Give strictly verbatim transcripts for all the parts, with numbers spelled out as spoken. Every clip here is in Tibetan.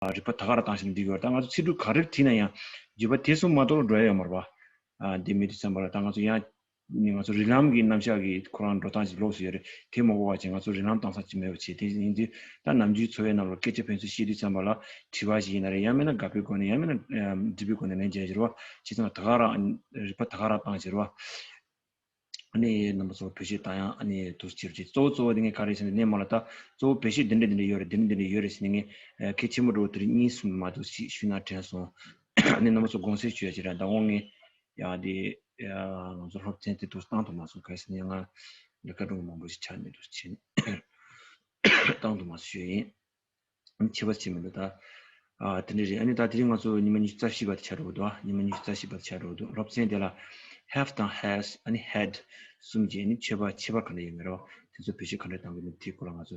རིག་པ་ད་ག་རང་བཏང་ཞིག་འགྲིག་ཡོད་རེད། ད་ང་ཚོ་ཚིག་འབྲུ་ག་རེ་བྲིས་ན་ཡང་བརྗོད་པ་དེ་གསུམ་མ་གཏོགས་འགྲོ་ཡ་ཡོད་མ་རེད་པ། ཨ་འདི་མི་དུས་ཙམ་པ་ལ་ད་ང་ཚོ་ཡང་ནི་ང་ཚོ་རིགས་ལམ་གྱི་རྣམ་གཞག་གི་ཁོ་རང་འགྲོ་སྟངས་ཤིག་ལོགས་སུ་ཡོད་རེད། དེ་མ་གོ་བ་བྱས་ང་ཚོ་རིགས་ལམ་བཏང་ས་ཅིག་མེད་པ་བྱས། དེ་ཡིན་དུས་ད་ནམ་རྒྱུན་འཚོ་བའི་ནང་ལ་སྐད་ཆ་ཕན་ཚུན་བཤད་དུས་ཙམ་པ་ལ་དྲི་བ་ཞིག་ཡིན་ན་རེད། ཡང་མིན་ན་དགག་པའི་སྒོ་ནས། ཡང་མིན་ན་ཨ་འགྲེལ་པའི་སྒོ་ནས་ལན་རྒྱག་རྒྱུ་རེད་པ། བྱས་ཙང་ད་ག་རང་རིག་པ་ད་ག་རང་བཏང་རྒྱུ་རེད་པ། ཨ་ནི་རྣམ་པ་ཚོ་བེད་སྤྱོད་བཏང་ཡང་ཨ་ནི་འདུག་སེ་བྱེད་རྒྱུ། གཙོ་བོ་གཙོ་བོ་དེ་ངས་ག་རེ་ཟེར་ན་སྔོན་མ་ལ་ད་གཙོ་བོ་བེད་སྤྱོད་འདི་འདྲ་འདི་འདྲ་ཡོད་རེད། འདི་འདྲ་འདི་འདྲ་ཡོད་རེད་ཟེར་ནས་ངས་ཨ་གལ་ཆེན་པོ་འདྲ་བོ་དེ་རིང་གཉིས་གསུམ་མ་གཏོགས་ཞིག་ཞུས་ན་དྲན་སོང་། ཨ་ནི་རྣམ་པ་ཚོ་དགོངས་སེལ་ཞུ་ཡ་ཅིག་རེད། ད་འོ་ངས་ཡང་དེ་ཡ་ང་ཚོ་སློབ་ཚན་དེ་འདུག་སེ་བཏང་ཐུབ་མ་སོང་། ག་རེ་ཟེར་ན་ཡང་ང་ལས་ཀ་སྒྲུབ་མང་པོ་ཞིག་ཆགས་ནས་འདུག་སེ་བྱས་ནས་བཏང་ཐུབ་མ་སོང་ཞུ་ཡ་ཡིན། ཨ་ནི་ཁྱད་པར་ཅིག་མི་འདུག་ད། ཨ་དེ་འདྲ་རེད། ཨ་ནི་ད་དེ་རིང་ང་ཚོ་ཉི་མ་ཉི་ཤུ་རྩ་བཞི་པ་དེ་ཆགས་འགྲོ་གི་འདུག་ཨ་ཉི་མ་ཉི་ཤུ་རྩ་བཞི་པ་དེ་ཆགས་འགྲོ་གི་འདུག་སློབ་ཚན་དེ་ལ་have དང་has ཨ་ནི་had གསུམ་གྱི་ཨ་ནི་མཆོད་པ་ཁྱད་པར་ག་འདྲ་ཡོད་མེད་རོ། དེ་ཚོ་བེད་སྤྱོད་ག་འདྲ་གཏང་དགོས་མིན་དེའི་སྐོར་ལ་ང་ཚོ་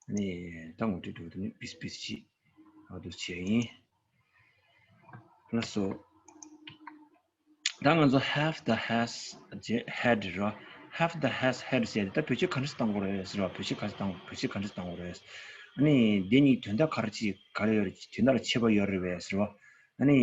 ཨ་ནི་ད་ངོ་སྤྲོད་འགྲོ་གི་འདུག་ཨ་ནི་པིས་པིས་ཅིག་ཨ་འདུག་བྱས་ཡིན། ལགས་སོ། ད་ང་ཚོ་have དང་has རྗེས་had རེད་རོ། have དང་has had ཟེར་ཏེ་ད་བེད་སྤྱོད་ག་འདྲ་ཞིག་གཏང་དགོས་རེད་ཟེར་བ། བེད་སྤྱོད་ག་རེ་གཏང་། བེད་སྤྱོད་ག་འདྲ་ཞིག་གཏང་དགོས་རེད། ཨ་ནི་འདི་གཉིས་དོན་དག་ག་རེ་ཅིག་ག་རེ་ཡོད་རེད། དོན་དག་ལ་ཁྱད་པར་ཡོད་རེད་པས་ཟེར་བ། ཨ་ནི་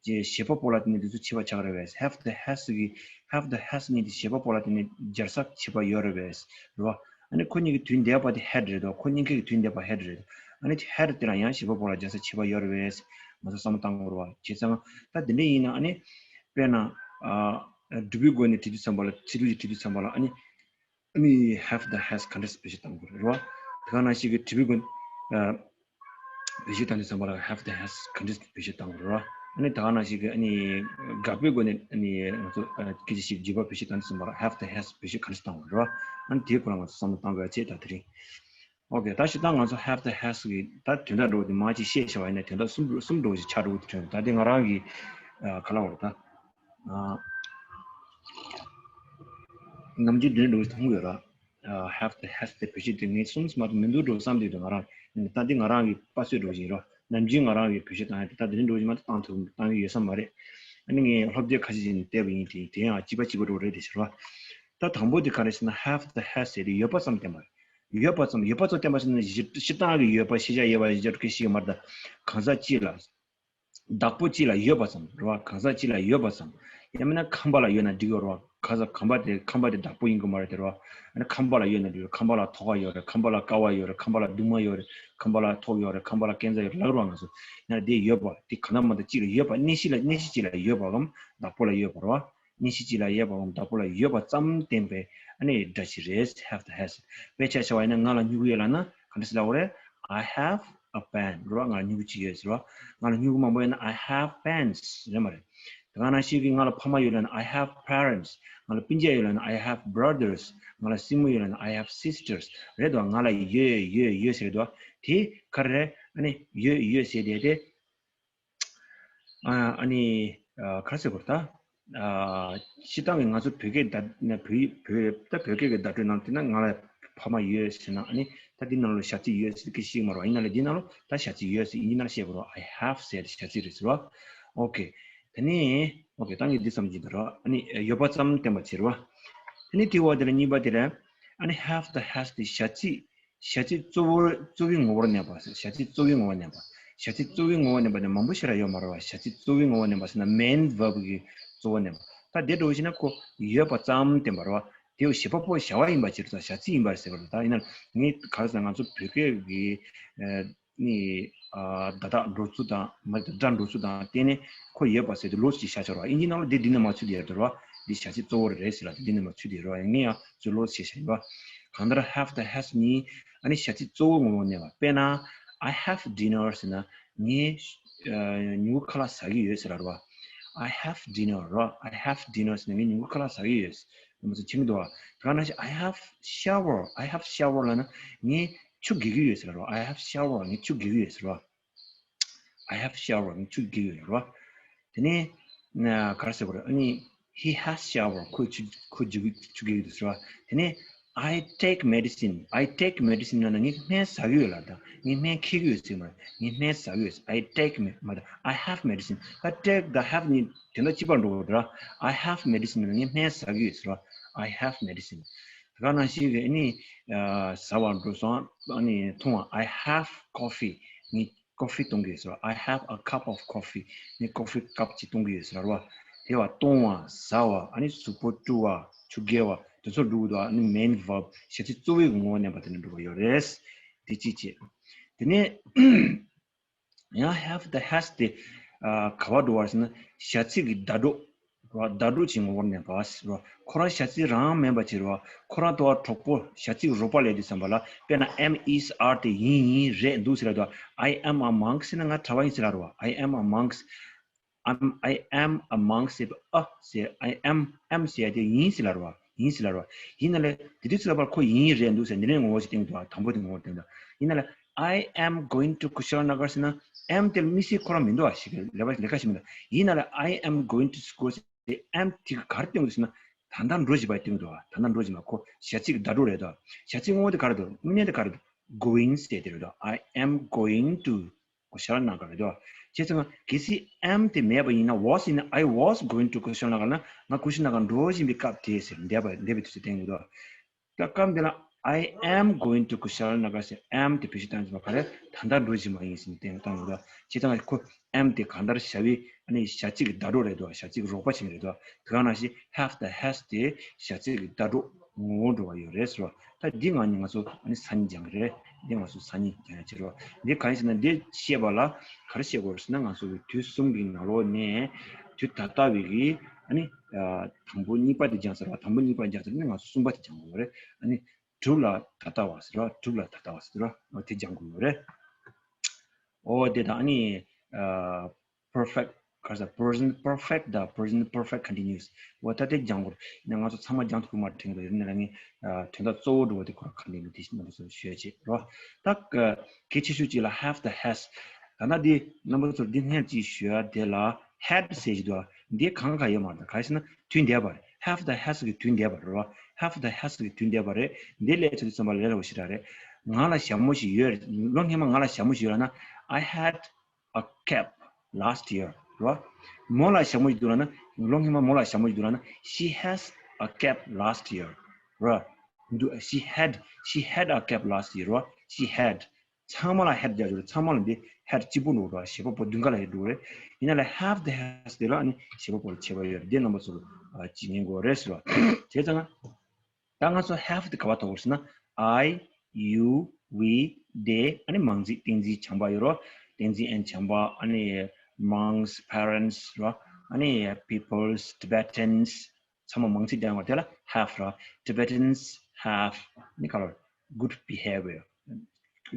རྗེས་བྱེད་པ་པོ་ལ་བརྟེན་ནས་འདི་ཚོ་ཁྱད་པར་ཆགས་རེད་པས། have དང་has གི་have དང་has གཉིས་དེ་བྱེད་པ་པོ་ལ་བརྟེན་ནས་སྦྱར་ས་ཁྱད་པར་ཡོད་རེད་པས་ཟེར་བ། ཨ་ནི་ཁོ་གཉིས་ཀྱི་དུས་འདས་པ་དེ་had རེད་དོ། ཁོ་གཉིས་ཀའི་དུས་འདས་པ་had རེད། ཨ་ནི་had དེ་ལ་ཡང་བྱེད་པ་པོ་ལ་སྦྱར་ས་ཁྱད་པར་ཡོད་རེད་པས་ཟེར་ང་ཚོ་བསམ་བློ་བཏང་དགོས་རེད་པ། བྱས་ཙང་ད་དེ་འདྲ་ཡིན་ན་ཨ་ནི་དཔེར་ན་ཨ་སྒྲུབ་པའི་སྒོ་ནས་བྲིས་དུས་ཙམ་པ་ལ། ཚིག་འབྲུ་ཞིག་བྲིས་དུས་ཙམ་པ་ལ་ཨ་ནི་ཨ་ནི་have དང་has ག་འདྲས་བེད་སྤྱོད་གཏང་དགོས་རེད་པ། དེ་ག་ནང་བཞིན་གྱི་སྒྲུབ་པའི་སྒོ་ནས་ཨ་བེད་སྤྱོད་བཏང་དུས་ཙམ་པ་ལ་have དང་has ག་འདྲས་བེད་སྤྱོད་གཏང་དགོས་རེད་པ། ཨ་ནི་དེ་ག་ནང་བཞིན་གྱི་ཨ་ནི་དགག་པའི་སྒོ་ནས་ཨ་ནི་ང་ཚོ་ཨ་སྐད་ཆ་ཞིག་བརྗོད་པ་བེད་སྤྱོད་བཏང་དུས་ཙམ་པ་ལ་have དང་has བེད་སྤྱོད་ག་འདྲས་གཏང་དགོས་རེད་པ། ཨ་ནི་དེའི་སྐོར་ལ་ང་ཚོ་བསམ་བློ་བཏང་དགོས་ཡ་བྱས། ད་དེ་རིང་། ཨོ་ཀེ། ད་སྤྱིར་བཏང་ང་ཚོ་have དང་has གི་ད་དོན་དག་འདྲ་བོ་དེ་མང་ཆེ་བཤད་བྱ་བ་ཡིན་ན་དོན་དག་གསུམ་གསུམ་འདྲ་བོ་ཞིག་ཆགས་འགྲོ་གི་དྲན། ད་དེ་ང་རང་གི་ཨ་ག་ལབ་དགོས་རེད་ད། ཨ་ནམ་རྒྱུན་དོན་འདྲ་བོ་ཞིག་མཐོང་གི་ཡོད་ར། ཨ་have དང་has དེ་བེད་སྤྱོད་དེ་ངས་གསུམ་མ་གཏོགས་མི་འདུག་འགྲོ་བསམ་བསྡད་འདུག་ང་རང་། ད་འདི་ང་རང་གི་དཔའ་རྩལ་འདྲ་བོ་ཞིག་ཡིན་ར། ནམ་རྒྱུན་ང་རང་གི་བེད་སྤྱོད་བཏང་ཡ་དེ་ད་དེ་རིང་འདྲ་བོ་ཞིག་མ་གཏོགས་བཏང་ཐུབ་བཏང་གི་ཡོད་ས་མ་རེད། ཨ་ནི་ངས་སློབ་དེབ་ཁ་ཤས་ཅིག་ནས་བལྟས་པ་ཡིན། དེ་དེ་ཡང་གཅིག་པ་གཅིག་པ་འདྲ་བོ་རེད་དེ་ཟེར་བ། ད་དང་པོ་དེ་ག་རེ་ཟེར་ན་have དང་has ཟེར་དེ་ཡོད་པ་ཙམ་བསྟན་པ་རེད། ཡོད་པ་ཙམ། ཡོད་པ་ཙམ་བསྟན་པ་ཟེར་ན་གཞི་སྤྱིར་བཏང་གི་ཡོད་པ་ཤེས་བྱ་ཡོད་པ་ཞིག་སྐད་ཆ་མ་རེད་ད། གང་ཟག་གཅིག་ལ། བདག་པོ་གཅིག་ལ་ཡོད་པ་ཙམ་རེད་བ། གང་ཟག་གཅིག་ལ་ཡོད་པ་ཙམ། ཡང་མིན་ན་ཁམས་པ་ལ་ཡོད་ན་འགྲིག་གི་རེད་བ། གང་ཟག་ཁམས་པ་དེ་ཁམས་པ་དེ་བདག་པོ་ཡིན་གི་མ་རེད་དེ་རེད་བ། ཨ་ནི་ཁམས་པ་ལ་ཡོད་ན་འགྲིག་རེད། ཁམས་པ་ལ་ཐོག་ཁ་ཡོད་རེད། ཁམས་པ་ལ་ཀ་བ་ཡོད་རེད། ཁམས་པ་ལ་གདུང་མ་ཡོད་རེད། ཁམས་པ་ལ་ཐོག་ཡོད་རེད། ཁམས་པ་ལ་རྐང་རྩེ་ཡོད་རེད། ལབ་རེད་བ། ང་ཚོ་ཡང་དེ་ཡོད་པ་དེ་གང་ལྟར་མ་གཏོགས་གཅིག་ལ་ཡོད་པ། གནས་གཞི་ལ་གནས་གཞི་གཅིག་ལ་ཡོད་པ་གམ་བདག་པོ་ལ་ཡོད་པ་རེད་བ། གནས་གཞི་གཅིག་ལ་ཡོད་པའམ་བདག་པོ་ལ་ཡོད་པ་ཙམ་བསྟན་པའི་ཨ་ནི་སྒྲ་ཅིག་རེད། have དང་has། དཔེ་ཆ་བཞག་པ་ཡིན་ན་ང་ལ་སྨྱུ་གུ་ཡོད་ལབ་ན་ག་འདྲ་ཟེར་ལབ་དགོས་རེད། I have a pen རེད་བ། ང་ལ་སྨྱུ་གུ་གཅིག་ཡོད་ཟེར་བ། ང་ལ་སྨྱུ་གུ་མང་པོ་ཡོད་ན་I have pens རེད་མ་རེད། དེ་ག་ནང་བཞིན་གྱི་ང་ལ་ཕ་མ་ཡོད་ལབ་ན་I have parents། ང་ལ་སྤུན་མཆེད་ཡོད་ལབ་ན་I have brothers། ང་ལ་སྲིང་མོ་ཡོད་ལབ་ན་I have sisters རེད་དོ། ང་ལ་ཡོད་ཡོད་ཡོད་ཟེར་དོ། དེ་ག་རེ་རེད། ཨ་ནི་ཡོད་ཡོད་ཟེར་དེ་དེ། ཨ་ཨ་ནི་ཨ་ག་རེ་ཟེར་དགོས་རེད་ད། ཨ་སྤྱིར་བཏང་གི་ང་ཚོ་བོད་སྐད་བརྡ་བོད་བོད་ད་བོད་སྐད་ཀྱི་བརྡ་སྤྲོད་ནང་དེ་ན་ང་ལ་ཕ་མ་ཡོད་ཟེར་ན། ཨ་ནི་ད་འདི་ནང་ལ་བྱ་ཚིག་ཡོད་ཟེར་གྱི་ཞིག་མ་རེད་བ། ཡིན་ན་ལས་འདི་ནང་ལ་ད་བྱ་ཚིག་ཡོད་ཟེར་ཡིན་འདི་ནང་ལ་བཤད་དགོས་རེད་བ། I have ཟེར་བྱ་ཚིག་རེད་ཟེར་བ། ཨོ་ཀེ། དེ་ནས་ཨོ་ཀེ། ད་ངས་འདི་བསམ་གྱི་འདུག་ར། ཨ་ནི་ཡོད་པ་ཙམ་བསྟན་པ་བྱེད་རེད་བ། དེ་ནས་དེ་བ་དེ་ལ་གཉིས་པ་དེ་ལ་ཨ་ནི་have དང་has དེ་བྱ་ཚིག་བྱ་ཚིག་གཙོ་བོར་གཙོ་བོའི་ངོ་བོར་གནས་པ། བྱ་ཚིག་གཙོ་བོའི་ངོ་བོར་གནས་པ། བྱ་ཚིག་གཙོ་བོའི་ངོ་བོར་གནས་པ་ནི་མང་པོ་ཞིག་ལ་ཡོད་མ་རེད་བ། བྱ་ཚིག་གཙོ་བོའི་ངོ་བོར་གནས་པ་ཟེར་ན་main verb གི་གཙོ་བོར་གནས་པ། ད་དེ་འདྲ་བོ་ཞིག་ན་ཁོ་ཡོད་པ་ཙམ་བསྟན་པ་རེད་བ། དེ་བྱེད་པ་པོ་བྱ་བ་ཡིན་པ་ཕྱིར་ད་བྱ་ཚིག་ཡིན་པར་ཟེར་བ་རེད། ད་ཡིན་ན་ངས་ག་རེ་ཟེར་ང་ཚོ་བོད་སྐད་ཀྱི་ཨ་ནི་ཨ་བརྡ་རྟགས་འགྲོ་ཚུལ་དང་མ་རེད་ད་སྒྲ་འགྲོ་ཚུལ་དང་བརྟེན་ནས་ཁོ་ཡོད་པ་ཟེར་དུས་ལོགས་སུ་བྱས་བཞག་ཡོད་རེད་བ། ཨིན་ཇིའི་ནང་ལ་འདི་འདི་ནས་མར་ཚུར་བསྡད་ཡོད་རེད་བ། འདི་བྱ་ཚིག་གཙོ་བོ་རེད་ཟེར་ལ་འདི་འདི་ནས་མར་ཚུར་བསྡད་ཡོད་རེད་བ། ངས་ཡང་ཚུར་ལོགས་སུ་བྱས་བཞག་ཡོད་བ། གང་ལྟར་have དང་has གཉིས་ཨ་ནི་བྱ་ཚིག་གཙོ་བོ་ངོ་བོ་གནས་པ། དཔེར་ན་I have dinner ཟེར་ན་ངས་ཨ་ཉིན་གུང་ཁ་ལག་ཟ་གི་ཡོད་ཟེར་ལ་རེད་བ། I have dinner རེད་བ། I have dinner ཟེར་ན་ངས་ཉིན་གུང་ཁ་ལག་ཟ་གི་ཡོད། རྣམ་པ་ཚོ་མཁྱེན་གྱི་འདུག་བ། དེ་ག་ནང་བཞིན་I have shower། I have shower ལབ་ན་ངས་ཆུ་བརྒལ་གྱི་ཡོད་ཟེར་ལ་རེད་བ། I have shower ངས་ཆུ་བརྒལ་གྱི་ཡོད་ཟེར་བ། I have shower ངས་ཆུ་བརྒལ་གྱི་ཡོད་ཟེར་བ། དེ་ནས་ན་ག་རེ་ཟེར་དགོས་རེད། ཨ་ནི་he has shower ཁོས་ཆུ་ཁོས་ཆུ་ཆུ་བརྒལ་གྱི་འདུག་ཟེར་བ། དེ་ནས་I take medicine. I take medicine ལབ་ན་ངས་སྨན་ཟ་གི་ཡོད་ལབ་དང་ངས་སྨན་འཁྱེར་གྱི་ཡོད་ཟེར་མ་རེད། ངས་སྨན་ཟ་གི་ཡོད། I take me མ་རེད། I have medicine. ད་take དང་have གཉིས་དོན་དག་གཅིག་པར་འགྲོ་གི་འདུག་ར། I have medicine ལབ་ན་ངས་སྨན་ཟ་གི་ཡོད་ཟེར་བ། I have medicine. དེ་ག་ནང་བཞིན་གྱི་ཨ་ནི་ཨ་ཟ་བར་འགྲོ་སོང་། ཨ་ནི་འཐུང་བ། I have coffee ངས་ coffee གཏོང་གི་ཡོད་ཟེར་བ། I have a cup of coffee. ངས་coffee cup གཅིག་གཏོང་གི་ཡོད་ཟེར་བ། དེ་བ་གཏོང་བ། ཟ་བ། ཨ་ནི་གཟུགས་པོ་བཀྲུ་བ། ཆུ་བརྒལ་བ། དེ་ཚོ་འགྲོ་གི་འདུག་ཨ་ནི་main verb བྱ་ཚིག་གཙོ་བོའི་ངོ་བོ་གནས་པ་དེ་ནི་འགྲོ་གི་ཡོད་རེད། དེ་གཅིག་བྱས། དེ་ནས་ཡང་have དང་has དེ་ཨ་ག་བ་འགྲོ་བ་ཟེར་ན་བྱ་ཚིག་གི་བརྡ་སྤྲོད་རོ། བརྡ་སྤྲོད་ཀྱི་ངོ་བོར་གནས་པ་རོ། ཁོ་རང་བྱ་ཚིག་རང་མིན་པ་ཅིག་རོ། ཁོ་རང་དོ་བ་གྲོགས་པོ་བྱ་ཚིག་རོགས་པ་ལས་དུས་ཙམ་པ་ལ་དཔེར་ན་am is are དེ་ཡིན་ཡིན་རེད་འདུག་ཟེར་ལ་དོ། I am amongst ཟེར་ན་ང་གྲྭ་པ་ཡིན་ཟེར་ལ་རོ། I am amongst I'm I am amongst ཟེར་བ་ཨ་ཟེར། I am am ཟེར་ཡ་དེ་ཡིན་ཟེར་ལ་རོ། ཡིན་ཟེར་ལ་རོ། ཡིན་ན་ལས་དེ་དུས་ཙམ་པ་ཁོ་ཡིན་རེད་འདུག་ཟེར་འདི་ནས་ངོ་བོ་ཞིག་བསྟན་འདུག་དང་པོ་དེ་ངོ་བོ་བསྟན་འདུག་ཡིན་ན་ལས་I am going to Kushal Nagar ཟེར་ན་am དེ་དམིགས་བསལ་ཁོ་རང་མི་འདུག་ཨ་ཞིག་ལས་ཀ་ཞིག་མི་འདུག་ཡིན་ན་ལས་I am going to school ཟེར་am དེ་ག་རེ་བསྟན་འདུག་ཟེར་ན་ད་ལྟ་འགྲོ་བཞིན་པ་བསྟན་འདུག་ད་ལྟ་འགྲོ་བཞིན་པ་ཁོ་བྱ་ཚིག་གི་བརྡ་སྤྲོད་རེད་དོ། བྱ་ཚིག་ངོ་བོ་དེ་ག་རེ་འདུག་དངོས་གནས་དེ་ག་རེ་འདུག going ཟེར་དེ་རེད་དོ། I am going to Kushal Nagar རེད་དོ། བྱས་ཙང་གལ་སྲིད་am དེ་མེད་པ་ཡིན་ན་was ཡིན་ན་I was going to Kushal Nagar ན་ང་ཀུ་ཤལ་ན་གར་འགྲོ་བཞིན་པའི་སྐབས་དེ་ཟེར་འདས་པ་འདས་པའི་དུས་ཚོད་བསྟན་གྱི་འདུག་ད་སྐབས་འདི་ལ་I am going to Kushal Nagar ཟེར་am དེ་བེད་སྤྱོད་བཏང་བཞིན་པ་ག་རེ་ད་ལྟ་འགྲོ་བཞིན་པ་ཡིན་ཟེར་ནས་བསྟན་བཏང་གི་འདུག་བྱས་ཙང་ཁོ་am དེ་གང་ལྟར་བྱ་བའི་ཨ་ནི་བྱ་ཚིག་གི་བརྡ་སྤྲོད་རེད་འདུག་བྱ་ཚིག་རོགས་པ་བྱེད་མཁན་རེད་འདུག་དེ་ག་ནང་བཞིན་have དང་has དེ་བྱ་ཚིག་གི་བརྡ་སྤྲོད་ངོ་བོ་འགྲོ་བ་ཡོད་རེད་ཟེར་བ། ད་འདི་ང་གཉིས་ང་ཚོ་ཨ་ནི་སང་ཉིན་སྦྱང་གི་རེད། འདི་ང་ཚོ་སང་ཉིན་སྦྱང་ཡ་བྱེད་རོགས། འདི་གང་ཡིན་ཟེར་ན་འདི་བཤད་པ་ལ་ག་རེ་བཤད་དགོས་རེད་ཟེར་ན་ང་ཚོ་གི་དུས་གསུམ་གྱི་ནང་ལོགས་ནས་དུས་ད་ལྟ་བའི་གི་ཨ་ནི་དང་པོ་གཉིས་པ་དེ་སྦྱངས་ཚར་བ། དང་པོ་གཉིས་པ་སྦྱངས་ཚར་ནས་ང་ཚོ་གསུམ་པ་དེ་སྦྱང་དགོས་རེད། ཨ་ནི་དྲུག་ལ་ད་ལྟ་བ་ཟེར་བ། དྲུག་ལ་ད་ལྟ་བ་ཟེར་བ་དེ་སྦྱང་དགོས་ཡོད་རེད། ཨོ་དེ་དང་ཨ་ནི་ཨ་perfect ག་རེ་ཟེར། present perfect དང་present perfect continuous འོ་ད་དེ་སྦྱང་དགོས་རེད། ང་ཚོ་ཚང་མ་སྦྱང་ཐུབ་ཀྱི་མ་རེད་དྲན་གྱི་འདུག་ཡིན་ནའི་ལ་ངས་ཨ་དོན་དག་གཙོ་བོ་འགྲོ་བ་དེ་ཁོ་རང་ག་འདྲ་ཡིན་དེ་ཞིག་ང་ཚོ་ཞུ་ཡ་བྱེད་རོགས། ད་གལ་ཆེ་ཤོས་གཅིག་ལ་have དང་has ད་ནི་འདི་རྣམ་པ་ཚོར་འདི་སྔོན་གཅིག་ཞུ་ཡ་དེ་ལ་had ཟེར་གྱི་འདུག་འདི་གང་ག་ཡོད་མ་རེད། ག་རེ་ཟེར་ན་དུས་འདས་པ་རེད། have དང་has གི་དུས་འདས་པ་རེད་རོགས། have དང་has གི་དུས་འདས་པ་རེད། འདི་ལས་ཚོད་ཙམ་པ་ལས་སླ་པོ་ཞིག་རང་རེད། ང་ལ་ཞྭ་མོ་ཞིག་ཡོད་རེད། ལོ་སྔོན་མ་ང་ལ་ཞྭ་མོ་ཞིག་ཡོད་ལ་ན། I had a cap last year རོ། མོ་ལ་ཞྭ་མོ་ཞིག་འདུག་ལ་ན། ལོ་སྔོན་མ་མོ་ལ་ཞྭ་མོ་ཞིག་འདུག་ལ་ན། She has a cap last year རོ། འདུག she had, she had a cap last year རོ། She had ཚང་མ་ལ་had རྒྱག་རྒྱུ་རེད། ཚང་མ་ལ་འདི་had གཅིག་པུ་འགྲོ་རོ། བྱེད་པ་པོ་མདུན་ཁ་ལ་ཡོད་འགྲོ་རེད། ཡིན་ན་ལ་have དང་has དེ་ལ་ནི་བྱེད་པ་པོ་ལ་ཁྱད་པར་ཡོད་རེད། འདི་རྣམ་པ་ཚོར་ཨ་ཅི་ཉན་དགོས་རེད་ཟེར་བ། བྱས་ཙང་ད་ང་ཚོ་have དེ་ག་བ་ཐོགས་ཟེར་ན། I, you, we, they ཨ་ནི་མང་ཚིག་བསྟན་འཛིན་བྱམས་པ་ཡོད་རོ། བསྟན་འཛིན་and བྱམས་པ། ཨ་ནི་amongst parents རོ། ཨ་ནི་peoples, Tibetans ཚང་མ་མང་ཚིག་ལྡན་པ་དེ་ལ་have རོ། Tibetans have ཨ་ནི་ག་རེ་good behavior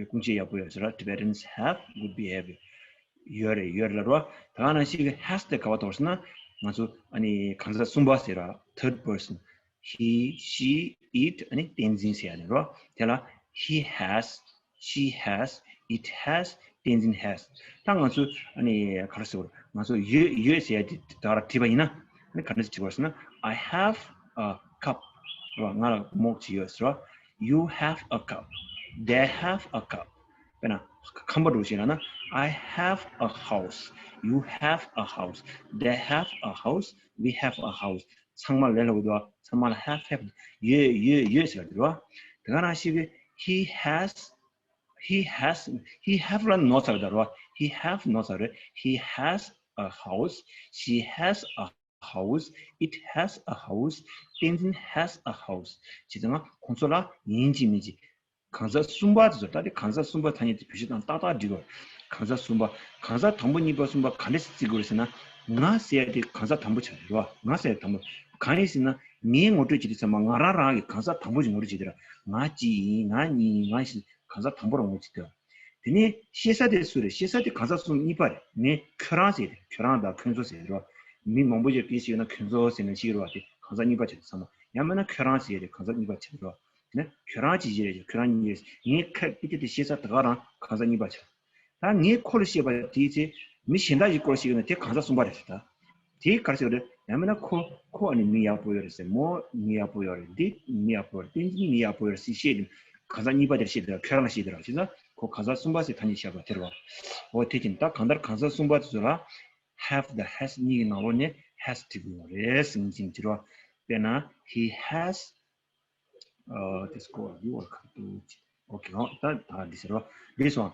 ཀུན་སྤྱོད་ཡག་པོ་ཡོད་ཟེར་རོ། Tibetans have good behavior ཡོད་རེད། ཡོད་རེད་ལ་རོ། ད་ག་ནང་བཞིན་གྱི་has དེ་ག་བ་ཐོགས་ཟེར་ན། ང་ཚོ་ཨ་ནི་གང་ཟག་གསུམ་པ་ཟེར་ར། third person he, she, it ཨ་ནི་བསྟན་འཛིན་ཟེར་ཡ་ནི་རོ། དེ་ལ་he has, she has, it has, བསྟན་འཛིན་has ད་ང་ཚོ་ཨ་ནི་ག་རེ་ཟེར་དགོས་རེད། ང་ཚོ་ཡོད་ཡོད་ཟེར་ཡ་དེ་ད་ག་ར་བྲིས་པ་ཡིན་ན་ཨ་ནི་ག་འདྲ་ཞིག་བྲིས་པ་ཟེར་ན། I have a cup རོ། ང་ལ་མོག་ཅིག་ཡོད་ཟེར་རོ། You have a cup. They have a cup. དཔེར་ན་ཁམས་པ་འགྲོ་ཞེས་ལབ་ན། I have a house. You have a house. They have a house. We have a house. ཚང་མ་ལས་སླ་པོ་འདུག་ཚང་མ་ལ་have have ཡོད་ཡོད་ཡོད་ཟེར་བ་འདུག་རོ། དེ་ག་ནང་བཞིན་གྱི་he has, he has, he have ལ་ནོ་ཚར་བ་འདུག་རོ། He have ནོ་ཚར་རེད། He has a house. She has a house. It has a house. བསྟན་འཛིན་has a house. བྱས་ཙང་ཁོང་ཚོ་ལ་ཡིན་གཅིག་མིན་གཅིག་གང་ཟག་གསུམ་པ་དེ་ཚོ་ད་དེ་གང་ཟག་གསུམ་པ་ཐ་སྙད་དེ་བེད་སྤྱོད་བཏང་ཏག་ཏག་འགྲིག་གོ། གང་ཟག་གསུམ་པ། གང་ཟག་དང་པོ་གཉིས་པ་གསུམ་པ་ག་འདྲས་བརྩི་དགོས་རེད་ཟེར་ན། ང་ཟེར་ཡ་དེ་གང་ཟག་དང་པོ་ཆགས་རེད་བ། ང་ཟེར་ཡ་དང་པོ། གང་ཡིན་ཟེར་ན་ངས་ངོ་སྤྲོད་བྱེད་དུས་ཙམ་པ་ང་རང་རང་གི་གང་ཟག་དང་པོ་ཞིག་ངོ་སྤྲོད་བྱེད་དུས་ར། ང་གཅིག་ཡིན། ང་གཉིས་ཡིན། ང་ཞིག་གང་ཟག་དང་པོ་རང་ངོ་སྤྲོད་བྱེད་དུས། དེ་ནས་ཤེས་ས་དེ་སུ་རེད། ཤེས་ས་དེ་གང་ཟག་གསུམ་གཉིས་པ་རེད། ངས་ཁྱོད་རང་ཟེར་ཡ་དེ་ཁྱོད་རང་དང་ཁྱོད་ཚོ་ཟེར་ར། མི་མང་པོ་ཞིག་གིས་ཤེས་ཡོད་ན་ཁྱོད་ཚོ་ཟེར་ནས་ཤེས་ར་བ། དེ་གང་ཟག་གཉིས་པ་ཆགས་དུས་ཙམ་པ། ཡང་མིན་ན་ཁྱོད་རང་ཟེར་ཡ་དེ་གང་ཟག་གཉིས་པ་ཆགས་ར། ནས་ཁྱོད་རང་ཅིག་བྱེད་རེད། ཁྱོད་རང་གཉིས་རེད། ངས་ཁ་ཀི་ཏི་ཏི་ཤེས་ས་དེ་ག་རང་གང་ཟག་གཉིས་པ་ཆགས། ད་ངས་ཁོ་ལ་བཤད་པ་དེའི་ཚེ་མི་གཞན་དག་ཅིག་སྐོར་བཤད་ཡོད་ན་དེ་གང་ཟག་གསུམ་པ་རེད་ཟེར། ད་དེ་ག་རེ་ཟེར་རེད། ཡང་མིན་ན་ཁོ་ཁོ་ཨ་ནི་མི་ཡག་པོ་ཡོད་རེད་ཟེར། མོ་མི་ཡག་པོ་ཡོད་རེད། འདི་མི་ཡག་པོ་ཡོད་རེད། དེ་མི་ཡག་པོ་ཡོད་རེད་ཟེར་བཤད་དེ་གང་ཟག་གཉིས་པ་དེར་བཤད་དེ་ཁྱོད་རང་ལ་བཤད་དེ་ར། བྱས་ཙང་ཁོ་གང་ཟག་གསུམ་པ་ཟེར་ཐ་སྙད་བཞག་པ་དེ་རེད་བ། འོ་དེ་བཞིན་ད་གང་ལྟར་གང་ཟག་གསུམ་པ་དེ་ཚོ་ལ་have དང་has གཉིས་ཀྱི་ནང་ལོགས་ནས་has བྲིས་དགོས་པ་རེད་ཟེར་གྱིན་དེ་རེད་བ། དཔེར་ན་he has ཨ། དེ་སྐོར་ཡུ་ཨར་ཁ་ཏུ་ཅི། ཨོ་ཁེ། ཨོ་ད་ད་འདི་ཟེར་རོ། འདི་སོང་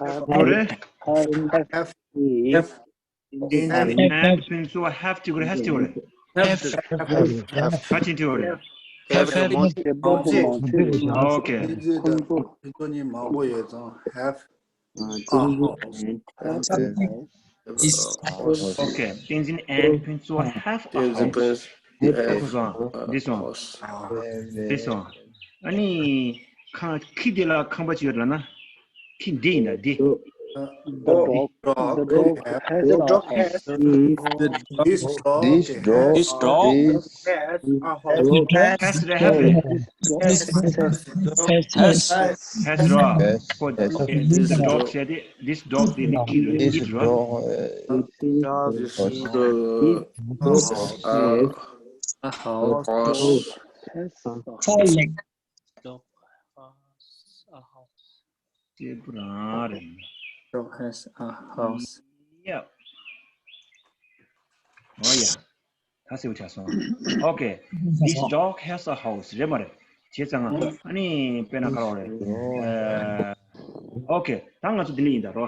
ག་རེ། Have, have, have, and ཕུན་ཚོགས་have བྲིས་དགོས་རེད། Has བྲིས་དགོས་རེད། Have, have, have, have, ག་ཅིག་བྲིས་དགོས་རེད། Have མང་ཆེ་རེད། Okay. ཕུན་ཚོགས་གཉིས་མང་པོ་ཡོད་ཙང་have a house. This house. Okay. བསྟན་འཛིན་and ཕུན་ཚོགས་have a house. This one. This one. This one. ཨ་ནི་ཁང་ཁྱི་འདི་ལ་ཁང་པ་ཅིག་ཡོད་ལབ་ན། ཁྱི་འདི་ཡིན་ད་འདི། The dog, the dog has a house. This dog, this dog, this dog has a house. Has རེད། have རེད། Has རོ། ཁོ་this dog བྱས་ཏེ། This dog དེ་ནི་ཁྱི་རེད། This dog རོ། Dog is a house. Four legs. Dog has a house. ཅེས་པོ་རང་རེད། Dog has a house. Yep. Oh yeah. ད་གསལ་པོ་ཆགས་སོང་། Okay. This dog has a house. རེད་མ་རེད། བྱས་ཙང་ཨ་ནི་དཔེར་ན་ག་རེ་རེད། Okay. ད་ང་ཚོ་འདི་ནས་ཡིན་ད་རོ།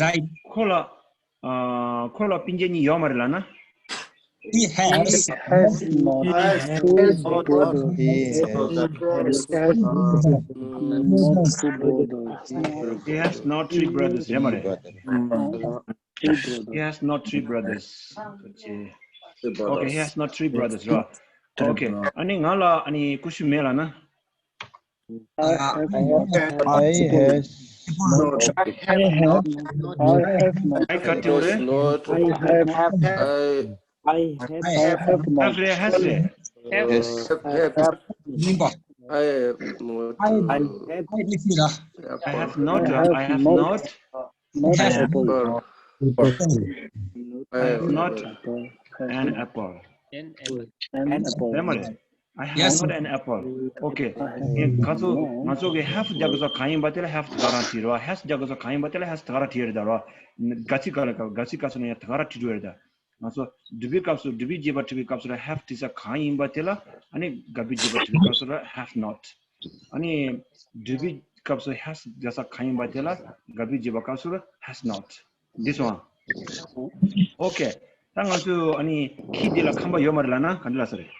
right. ཁོ་ལ་ཨ་ཁོ་ལ་སྤུན་མཆེད་གཉིས་ཡོད་མ་རེད་ལབ་ན། He has Has not two brothers. He has Has not two brothers. He has not three brothers རེད་མ་རེད། brother. Two He brothers. has not three brothers. Okay, he has not three brothers ར། Okay, ཨ་ནི་ང་ལ་ཨ་ནི་ཀུ་ཤུ་མེད་ལབ་ན། I have I has I have not. I have not. I got you རེད། Not I have I I have not. Have རེད། Has རེད། Yes. I have I have not I have I have not I I have have not not not apple. apple. I have I not have an apple. An apple. རེད་མ་རེད། I have not an apple. Okay. ཁྱེད་ཚོ་ང་ཚོ་གི་have རྒྱག་དགོས་ས་གང་ཡིན་པ་དེ་ལ་have དེ་ག་རང་བྲིས་རེད་བ། Has རྒྱག་དགོས་ས་གང་ཡིན་པ་དེ་ལ་has དེ་ག་རང་བྲིས་རེད་ད་ར། ག་ཚིག་ག་ལ་ག་ག་ཚིག་ག་ཚོད་ན་ཡང་དེ་ག་རང་བྲིས་འགྲོ་རེད་ད། ང་ཚོ་do be སྐབས་སུ་do be བརྗོད་པ་འབྲི་བའི་སྐབས་སུ་ལ་have བྲིས་ས་གང་ཡིན་པ་དེ་ལ་ཨ་ནི་ག་be བརྗོད་པ་འབྲི་བའི་སྐབས་སུ་ལ་have not ཨ་ནི་do be སྐབས་སུ་has རྒྱག་ས་གང་ཡིན་པ་དེ་ལ་ག་be བརྗོད་པ་སྐབས་སུ་ལ་has not this one. Okay. ད་ང་ཚོས་ཨ་ནི་ཁྱི་འདི་ལ་ཁམས་པ་ཡོད་མ་རེད་ལབ་ན་ག་འདྲ་ལབ་ས་རེད།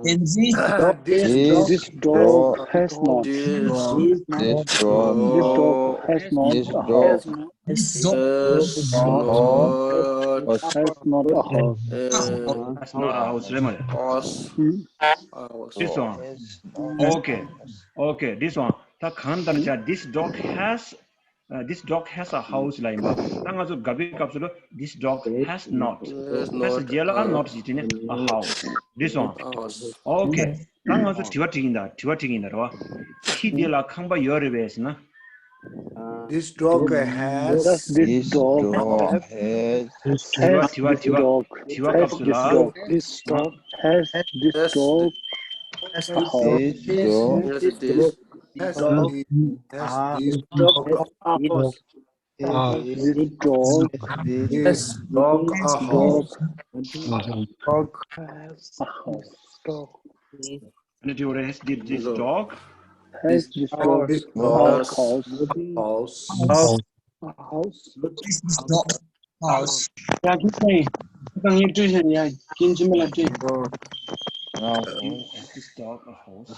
Kenzie, This this dog has not. This This dog dog has not. This dog This dog is not has not a house. uh, That's not a house རེད་མ་རེད། house. Hmm? House. This one. Okay. Okay, this one. ད་གང་ལྟར་བྱ་this dog has uh, this dog has a house ལ་ཡིན་པ། ད་ང་ཚོ་ག་be སྐབས་སུ་ལ་this dog has not. Has has རྗེས་ལ་not ཞིག་བྲིས་ནས་a house. This one. house. Okay. ད་ང་ཚོ་དྲི་བ་དྲིས་ཡིན་ད། དྲི་བ་དྲིས་ཡིན་ད་རེད་བ། ཁྱི་འདི་ལ་ཁམས་པ་ཡོད་རེད་པས་ཟེར་ན། This dog has Does this dog has དྲི་བ་དྲི་བ་དྲི་བ། dog དྲི་བ་སྐབས་སུ་ལ། this dog has this dog a house? this dog has this has this dog a house. This dog This dog a house. Dog has a house. Dog And it has this dog. has this dog This a dog house. House. A house. This dog house. ཡ་ཁྱི་ཁྱི་ཁྱི་ཁྱི་ཁྱི་ཡ་ཁྱི་ཁྱི་མ་ལ་ཁྱི། Has this dog a house?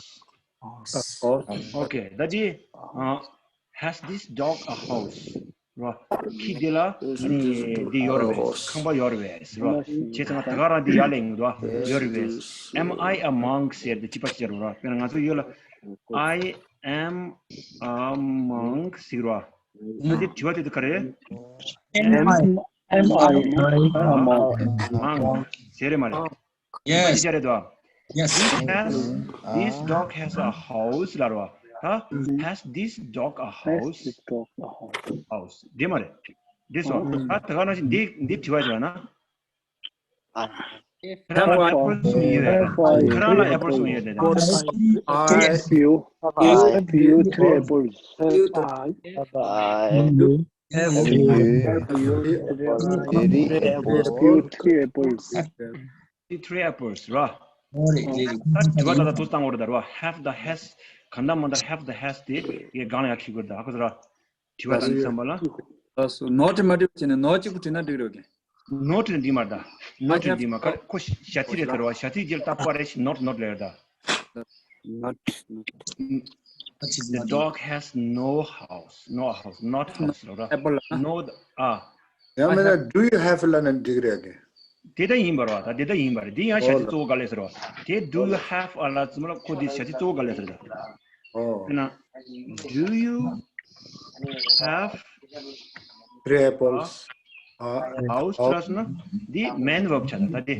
House. Okay. ད་འདི་ཨ། Has this dog a house? ར། ཁྱི་འདི་ལ་ནི་འདི་ཡོད་རེད་པས། ཁང་པ་ཡོད་རེད་པས་ར། བྱས་ཙང་ད་ག་རང་འདི་ཡར་ལེན་གྱི་འདུག་ཡོད་རེད་པས། Am I a monk ཟེར་ཏེ་གཅིག་པ་ཅིག་རེད་ར། དཔེར་ན་ང་ཚོ་ཡོད་ལ། I am a monk ཟེར་ར། ད་འདི་དྲི་བ་དེ་དུ་ག་རེད། Am I am I a monk? Monk ཟེར་རེད་མ་རེད། Yes. རེད་དོ། Yes. Has this dog has a house ལབ་ར། ད་has this dog a Has house? this dog a house? House. འདི་མ་རེད། འདི་སོང་། ད་ད་ག་ནང་བཞིན་འདི་འདི་དྲི་བ་བྱས་ན། ཁྱེད་རང་ལ་apple གསུམ་ཡོད་རེད། ཁྱེད་རང་ལ་apple གསུམ་ཡོད་རེད། Have you have you three apples? I Very have you three apples? Three apples ར། ད་དྲི་བ་ད་ལྟ་དུ་བཏང་བ་རེད་ད་ར། Have the has གང་ལྟར་མང་ལྟར་have the has དེ་ཡི་སྒང་ལ་ཡར་འཁྱེར་དགོས་རེད་ད། ཧ་གོ་སོང་ར། དྲི་བ་དང་འདི་བསམ་པ་ལ། ལགས་སོ། not མ་འགྲིག་བྱས་ནས་not གཅིག་པུ་བྲིས་ན་འགྲིག་རེད་ཀྱི། Not དེ་འདི་མ་རེད་ད། Not དེ་འདི་མ་ག་ཁོ་ཞ་ཚིག་རེད་ད་ར། ཞ་ཚིག་རྗེས་ལ་ཏག་ཏག་རེད། not not ལབ་ད། Not not. The dog has no house. No house. Not house ར། Apple no ཨ། ཡང་མིན་ན་do you have ལབ་ན་འགྲིག་རེད་ཀྱི། དེ་ལྟ་ཡིན་པ་རེད་བ། ད་དེ་ལྟ་ཡིན་པ་རེད། འདི་ཡང་ཞ་ཚིག་གཙོ་བོ་ག་ལས་ཟེར་བ། དེ་do you have ཨ་ལ་ཙམ་ལ་ཁོ་འདི་ཞ་ཚིག་གཙོ་བོ་ག་ལས་ཟེར་ད། ཨོ། དཔེར་ན། Do you have three apples? ཨ། house ལབ་སོང་ན་འདི་main verb ཆགས་ད་ད་དེ།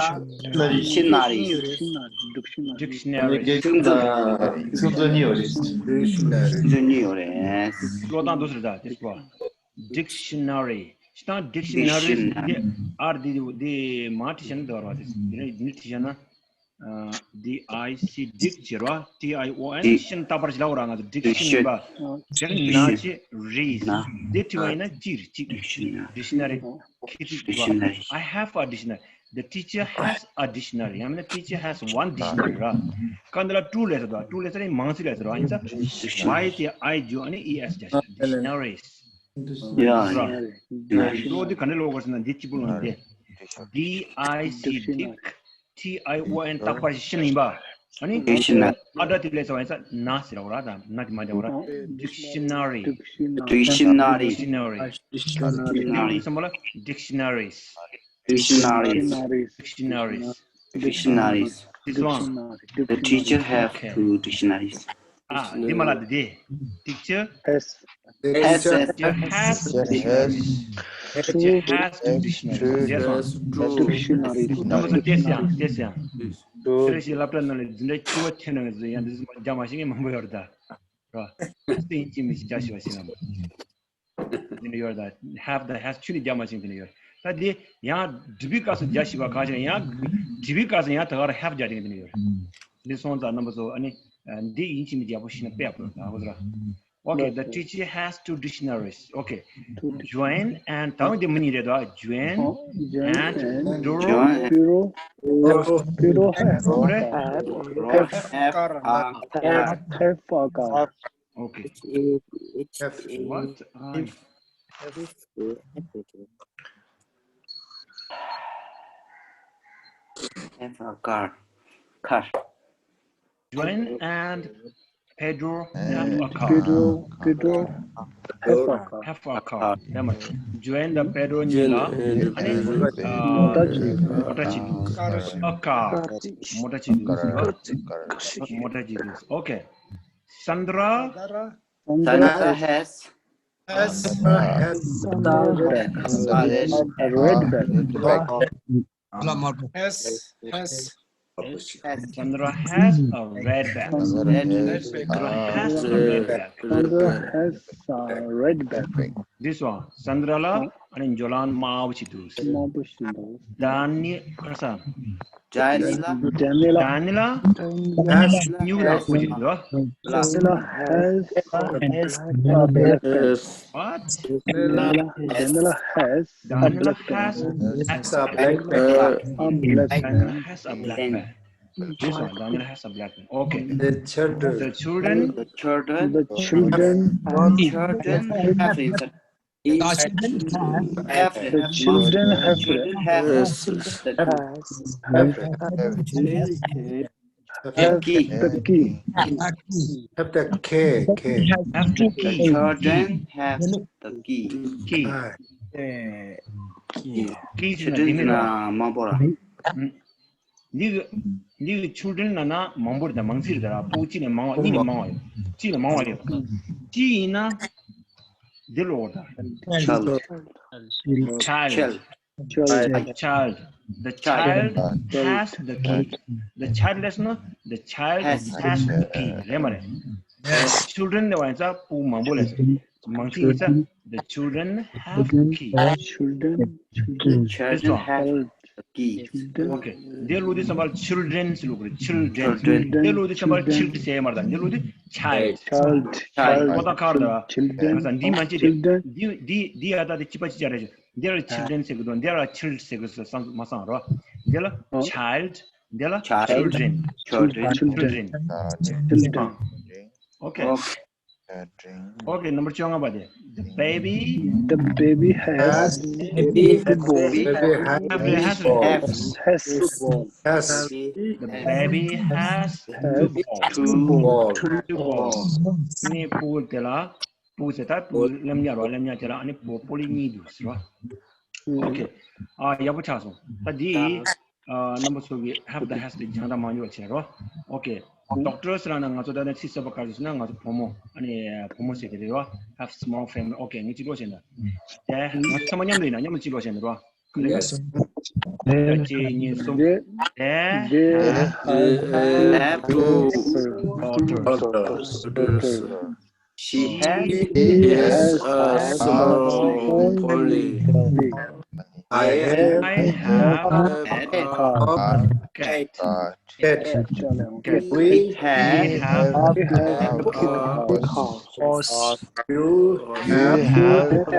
Dictionary. Dictionary. Dictionary. ཁྱོད་ཚོ་གཉིས་ཡོད་རེད། ཁྱོད་ཚོ་གཉིས་ཡོད་རེད། ཁྱོད་ཚོ་གཉིས་ཡོད་རེད། ཀློག་སྟངས་འདུག་ཟེར་ད་དེ་སྐོར། Dictionary. ཤི་དང་dictionary. Dictionary. དེ་ཨར་དེ་དེ་མ་བྲིས་བཞག་ན་འདི་བར་བ་དེ་དེ་རིང་འདི་བྲིས་བཞག་ན། D I C dic ཟེར་བ། T I O N ཤིན་རྟག་པར་ཞིག་ལ་འོ་ར་ང་ཚོ་dictionary ཡིན་པ། དེ་ན་ཅི་རེད། དེ་བྲིས་པ་ཡིན་ན་ཅི་རེད་ཅི། Dictionary. ཁྱེད་ཀྱིས་བྲིས་པ། I have a dictionary. The teacher has a dictionary. ཡང་མིན་ན། teacher has one dictionary ར། ག་འདི་ལ་two ལས་ཟེར་དོ། two ལས་ཟེར་ནི་མང་ཚིག་ལས་ཟེར་བ་ཡིན་ཙང་། Y དེ་I ཇོ་ཨ་ནི་E S རྒྱག་ཤག dictionaries. Yeah. ལོ་འདི་ག་འདྲ་ལོ་གོ་ཟེར་ན། འདི་གཅིག་པུ་ལོ་འདི། D I C dic T I O N རྟག་པར་ཤི་ནི་ཡིན་པ། ཨ་ནི། dictionary ཨ་སྒྲ་དེ་ལས་ཟེར་བ་ཡིན་ཙང་ན་ཟེར་བ་ར། ད་ན་དེ་མ་རྒྱག་ར། dictionary. Dictionary. Dictionary ཡིན་ཙང་མ་ལ་dictionaries. Dictionaries. Dictionaries. Dictionaries. This one. The teacher have Okay. two dictionaries. ཨ། འདི་མ་ལ་འདི་འདི། teacher Has. Has teacher has two dictionaries. Teacher has two dictionaries. Yes one. Dictionary. ནམ་བུ་ཏེ་སི་ཡང་ཏེ་སི་ཡང་། དེ་རེ་ཞིག་སློབ་གྲྭ་ནང་ལ་འཛིན་གྲྭ་བཅུ་པ་ཐོན་ནས་འཛིན་ཡང་འདི་རྒྱ་མ་ཤེས་མཁན་མང་པོ་ཡོད་རེད་ད། ར། སྟེང་གཅིག་མི་ཤེས་རྒྱ་ཤེས་པ་ཤེས་ན། འདི་ནི་ཡོད་རེད་ད། have དང་has ཆུ་ནི་རྒྱ་མ་ཤེས་འདི་ནི་ཡོད། ད་འདི་ཡང་འབྲི་བའི་སྐབས་སུ་རྒྱ་ཤེས་པ་ཁ་ཤས། ཡང་འབྲི་བའི་སྐབས་སུ་ཡང་ད་ག་ར་have རྒྱ་ཤེས་འདི་ནི་ཡོད། འདི་སོང་ཙང་རྣམ་པ་ཚོ་ཨ་ནི་འདི་ཡིན་གཅིག་མིན་གཅིག་ཡག་པོ་ཤེས་ན་དཔེ་ཡག་པོ་རེད་ད། ཧ་གོ་སོང་ར། Okay, the teacher has two dictionaries. Okay. Joanne and ད་འདི་མི་གཉིས་རེད་དོ། Joanne and Pedro. Pedro. Pedro has. Correct. Have a Have a car. Okay. It's, it's, Have it's, What? I it's, it's, have a car. Car. Joanne and Pedro have a car. Pedro. Pedro. Have a car. Have a car. ཡ་མ། Joanne དང་Pedro གཉིས་ལ་ཨ་ནི་ཨ། མོ་ཊ་གཅིག་འདུག་ཨ། ཀར། མོ་ཊ་གཅིག་འདུག་མོ་ཊ་གཅིག་འདུག་མོ་ཊ་གཅིག་འདུག Okay. Sandra. Sandra has Has. Has. a red bag. A red bag. ལ་མར་པོ། Has, has, Sandra has a red bag. Red Sandra has a red bag. Sandra has a red bag. This one. Sandra ལ་ཨ་ནི་ཇོ་ལན་དམར་པོ་ཞིག་འདུག་དམར་པོ་ཞིག་འདུག Dani- ཁ་སང་། Daniela Daniela. Daniela has སྨྱུག་ནག་པོ་ཞིག་འདུག Daniela has a black bag. What? Daniela, Daniela has a Daniela black bag. has has a black A bag. black Daniela bag. has a black bag. This one, Daniela has a black bag. Okay. The children, The children the children. The children The children have The children have have The children have children have has the have have key. the key. have the key, key. Have the The key. Children have the key. Key. Ah, Key. Key. Key. Children ན་མང་པོ་ར། འདི་གི་འདི་གི་children ན་ན་མང་པོ་རེད་ད། མང་ཚིག་རེད་ད་ར། ཕྲུ་གུ་གཅིག་ནས་མང་བ། གཉིས་ནས་མང་བ་ཡོད། གཅིག་ནས་མང་བ་ཡོད། གཅིག་ཡིན་ན་འདི་ལོག་ད། Child. Child. Child. A child. The child has the key. The child ལས་ན། The child has the key རེད་མ་རེད། Children ལབ་པ་ཡིན་ཙང་ཕྲུ་གུ་མང་པོ་ལ་ཟེར། མང་ཚིག་ཡིན་ཙང་the children have the key. Children, children Children have the key. children Okay. འདི་ལོག་དུས་ཙམ་པར་children ཟེར་ལོག་རེད། Children. Children. འདི་ལོག་དུས་ཙམ་པར་child ཟེར་མ་རེད། འདི་ལོག་དུས་child. Child, Child. ཁོ་ད་ཁར་ད། children, ཁ་སང་འདི་མ་ཅི་children. འདི་འདི་འདི་ཡ་ད་དེ་གཅིག་པ་གཅིག་ར་རེད། འདི་ལ་children ཟེར་གི་འདུག་འདི་ལ་child ཟེར་གི་སོང་མ་སོང་རོ། འདི་ལ་child. འདི་ལ་Child. children. Children. Children. Children. Okay. Okay. Okay, number བཅོ་ལྔ་པ་དེ། The baby The baby has Baby, football. baby has have has Have. Has has The baby has has two balls. two balls. Two balls. ནི་ཕྲུ་གུ་དེ་ལ་ཕྲུ་གུ་ཟེར་ད་ཕྲུ་གུ་ལེབ་ཉ་རོ། ལེབ་ཉ་དེ་ལ་ཨ་ནི་སྤོ་སྤོ་ལོ་གཉིས་འདུག་ཟེར་བ། Okay. ཨ་ཡག་པོ་ཆགས་སོང་། ད་འདི་ཨ་རྣམ་པ་ཚོ་གི་have དང་has དེ་སྦྱང་དང་མ་འགྱུར་བ་བྱེད་རོ། Okay. Doctor ཟེར་ན་ང་ཚོ་ད་ནི་ཚིག་གསར་པ་ག་རེ་ཟེར་ན་ང་ཚོ་བུ་མོ། ཨ་ནི་བུ་མོ་ཟེར་གི་རེད་རོ། Have small family. Okay. ངས་ཅི་ལོ་བྱས་ན། དེ་ང་ཚོ་ཚང་མ་མཉམ་དུ་ཡིན་ན་མཉམ་དུ་ཅི་ལོ་བྱས་ན་རོ། Yes. གཅིག་གཉིས་གསུམ། They, They they have have Have two daughters. daughters. She has She a has small a pony. pony. I I have have Had a a cat. cat. Cat. We We have have We have a a horse. You You have have a a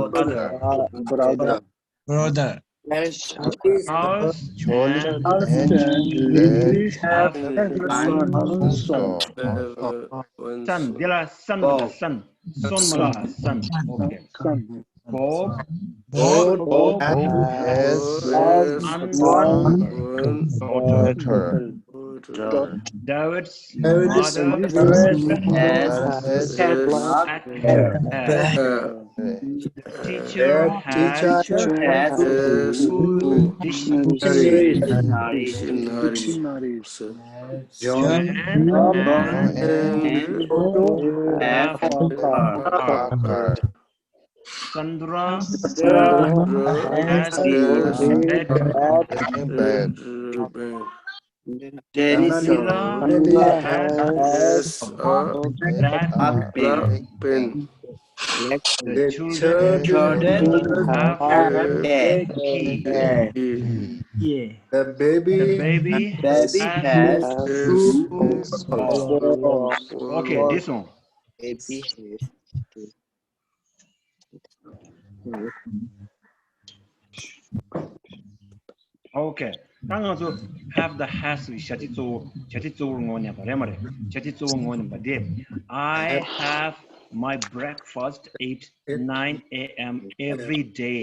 brother. brother. Brother. House and land have sun. འདི་ལ་sun་འདི་ལ་sun། སོན་མ་ལ་sun། Okay. Bob, Bob, Bob has has one one daughter. Daughter. David's David's mother mother has has black black hair. Hair. Teacher Their has teacher has two dictionaries. Dictionaries. John John and and Andrew Andrew have have a car. Car. Sandra Sandra has has a a bed. Bed. Daniela Daniela has has a black black pen. Pen. The The children children have have a a key. Key. The baby The baby baby has has two two balls. Balls. Okay, this one. Baby has two. Okay. ད་ང་ཚོ་have དང་has གི་བྱ་ཚིག་གཙོ་བོ། བྱ་ཚིག་གཙོ་བོར་ངོས་ནས་པ་རེད་མ་རེད། བྱ་ཚིག་གཙོ་བོར་ངོས་ནས་པ་དེ། I have my breakfast at nine a.m. every day.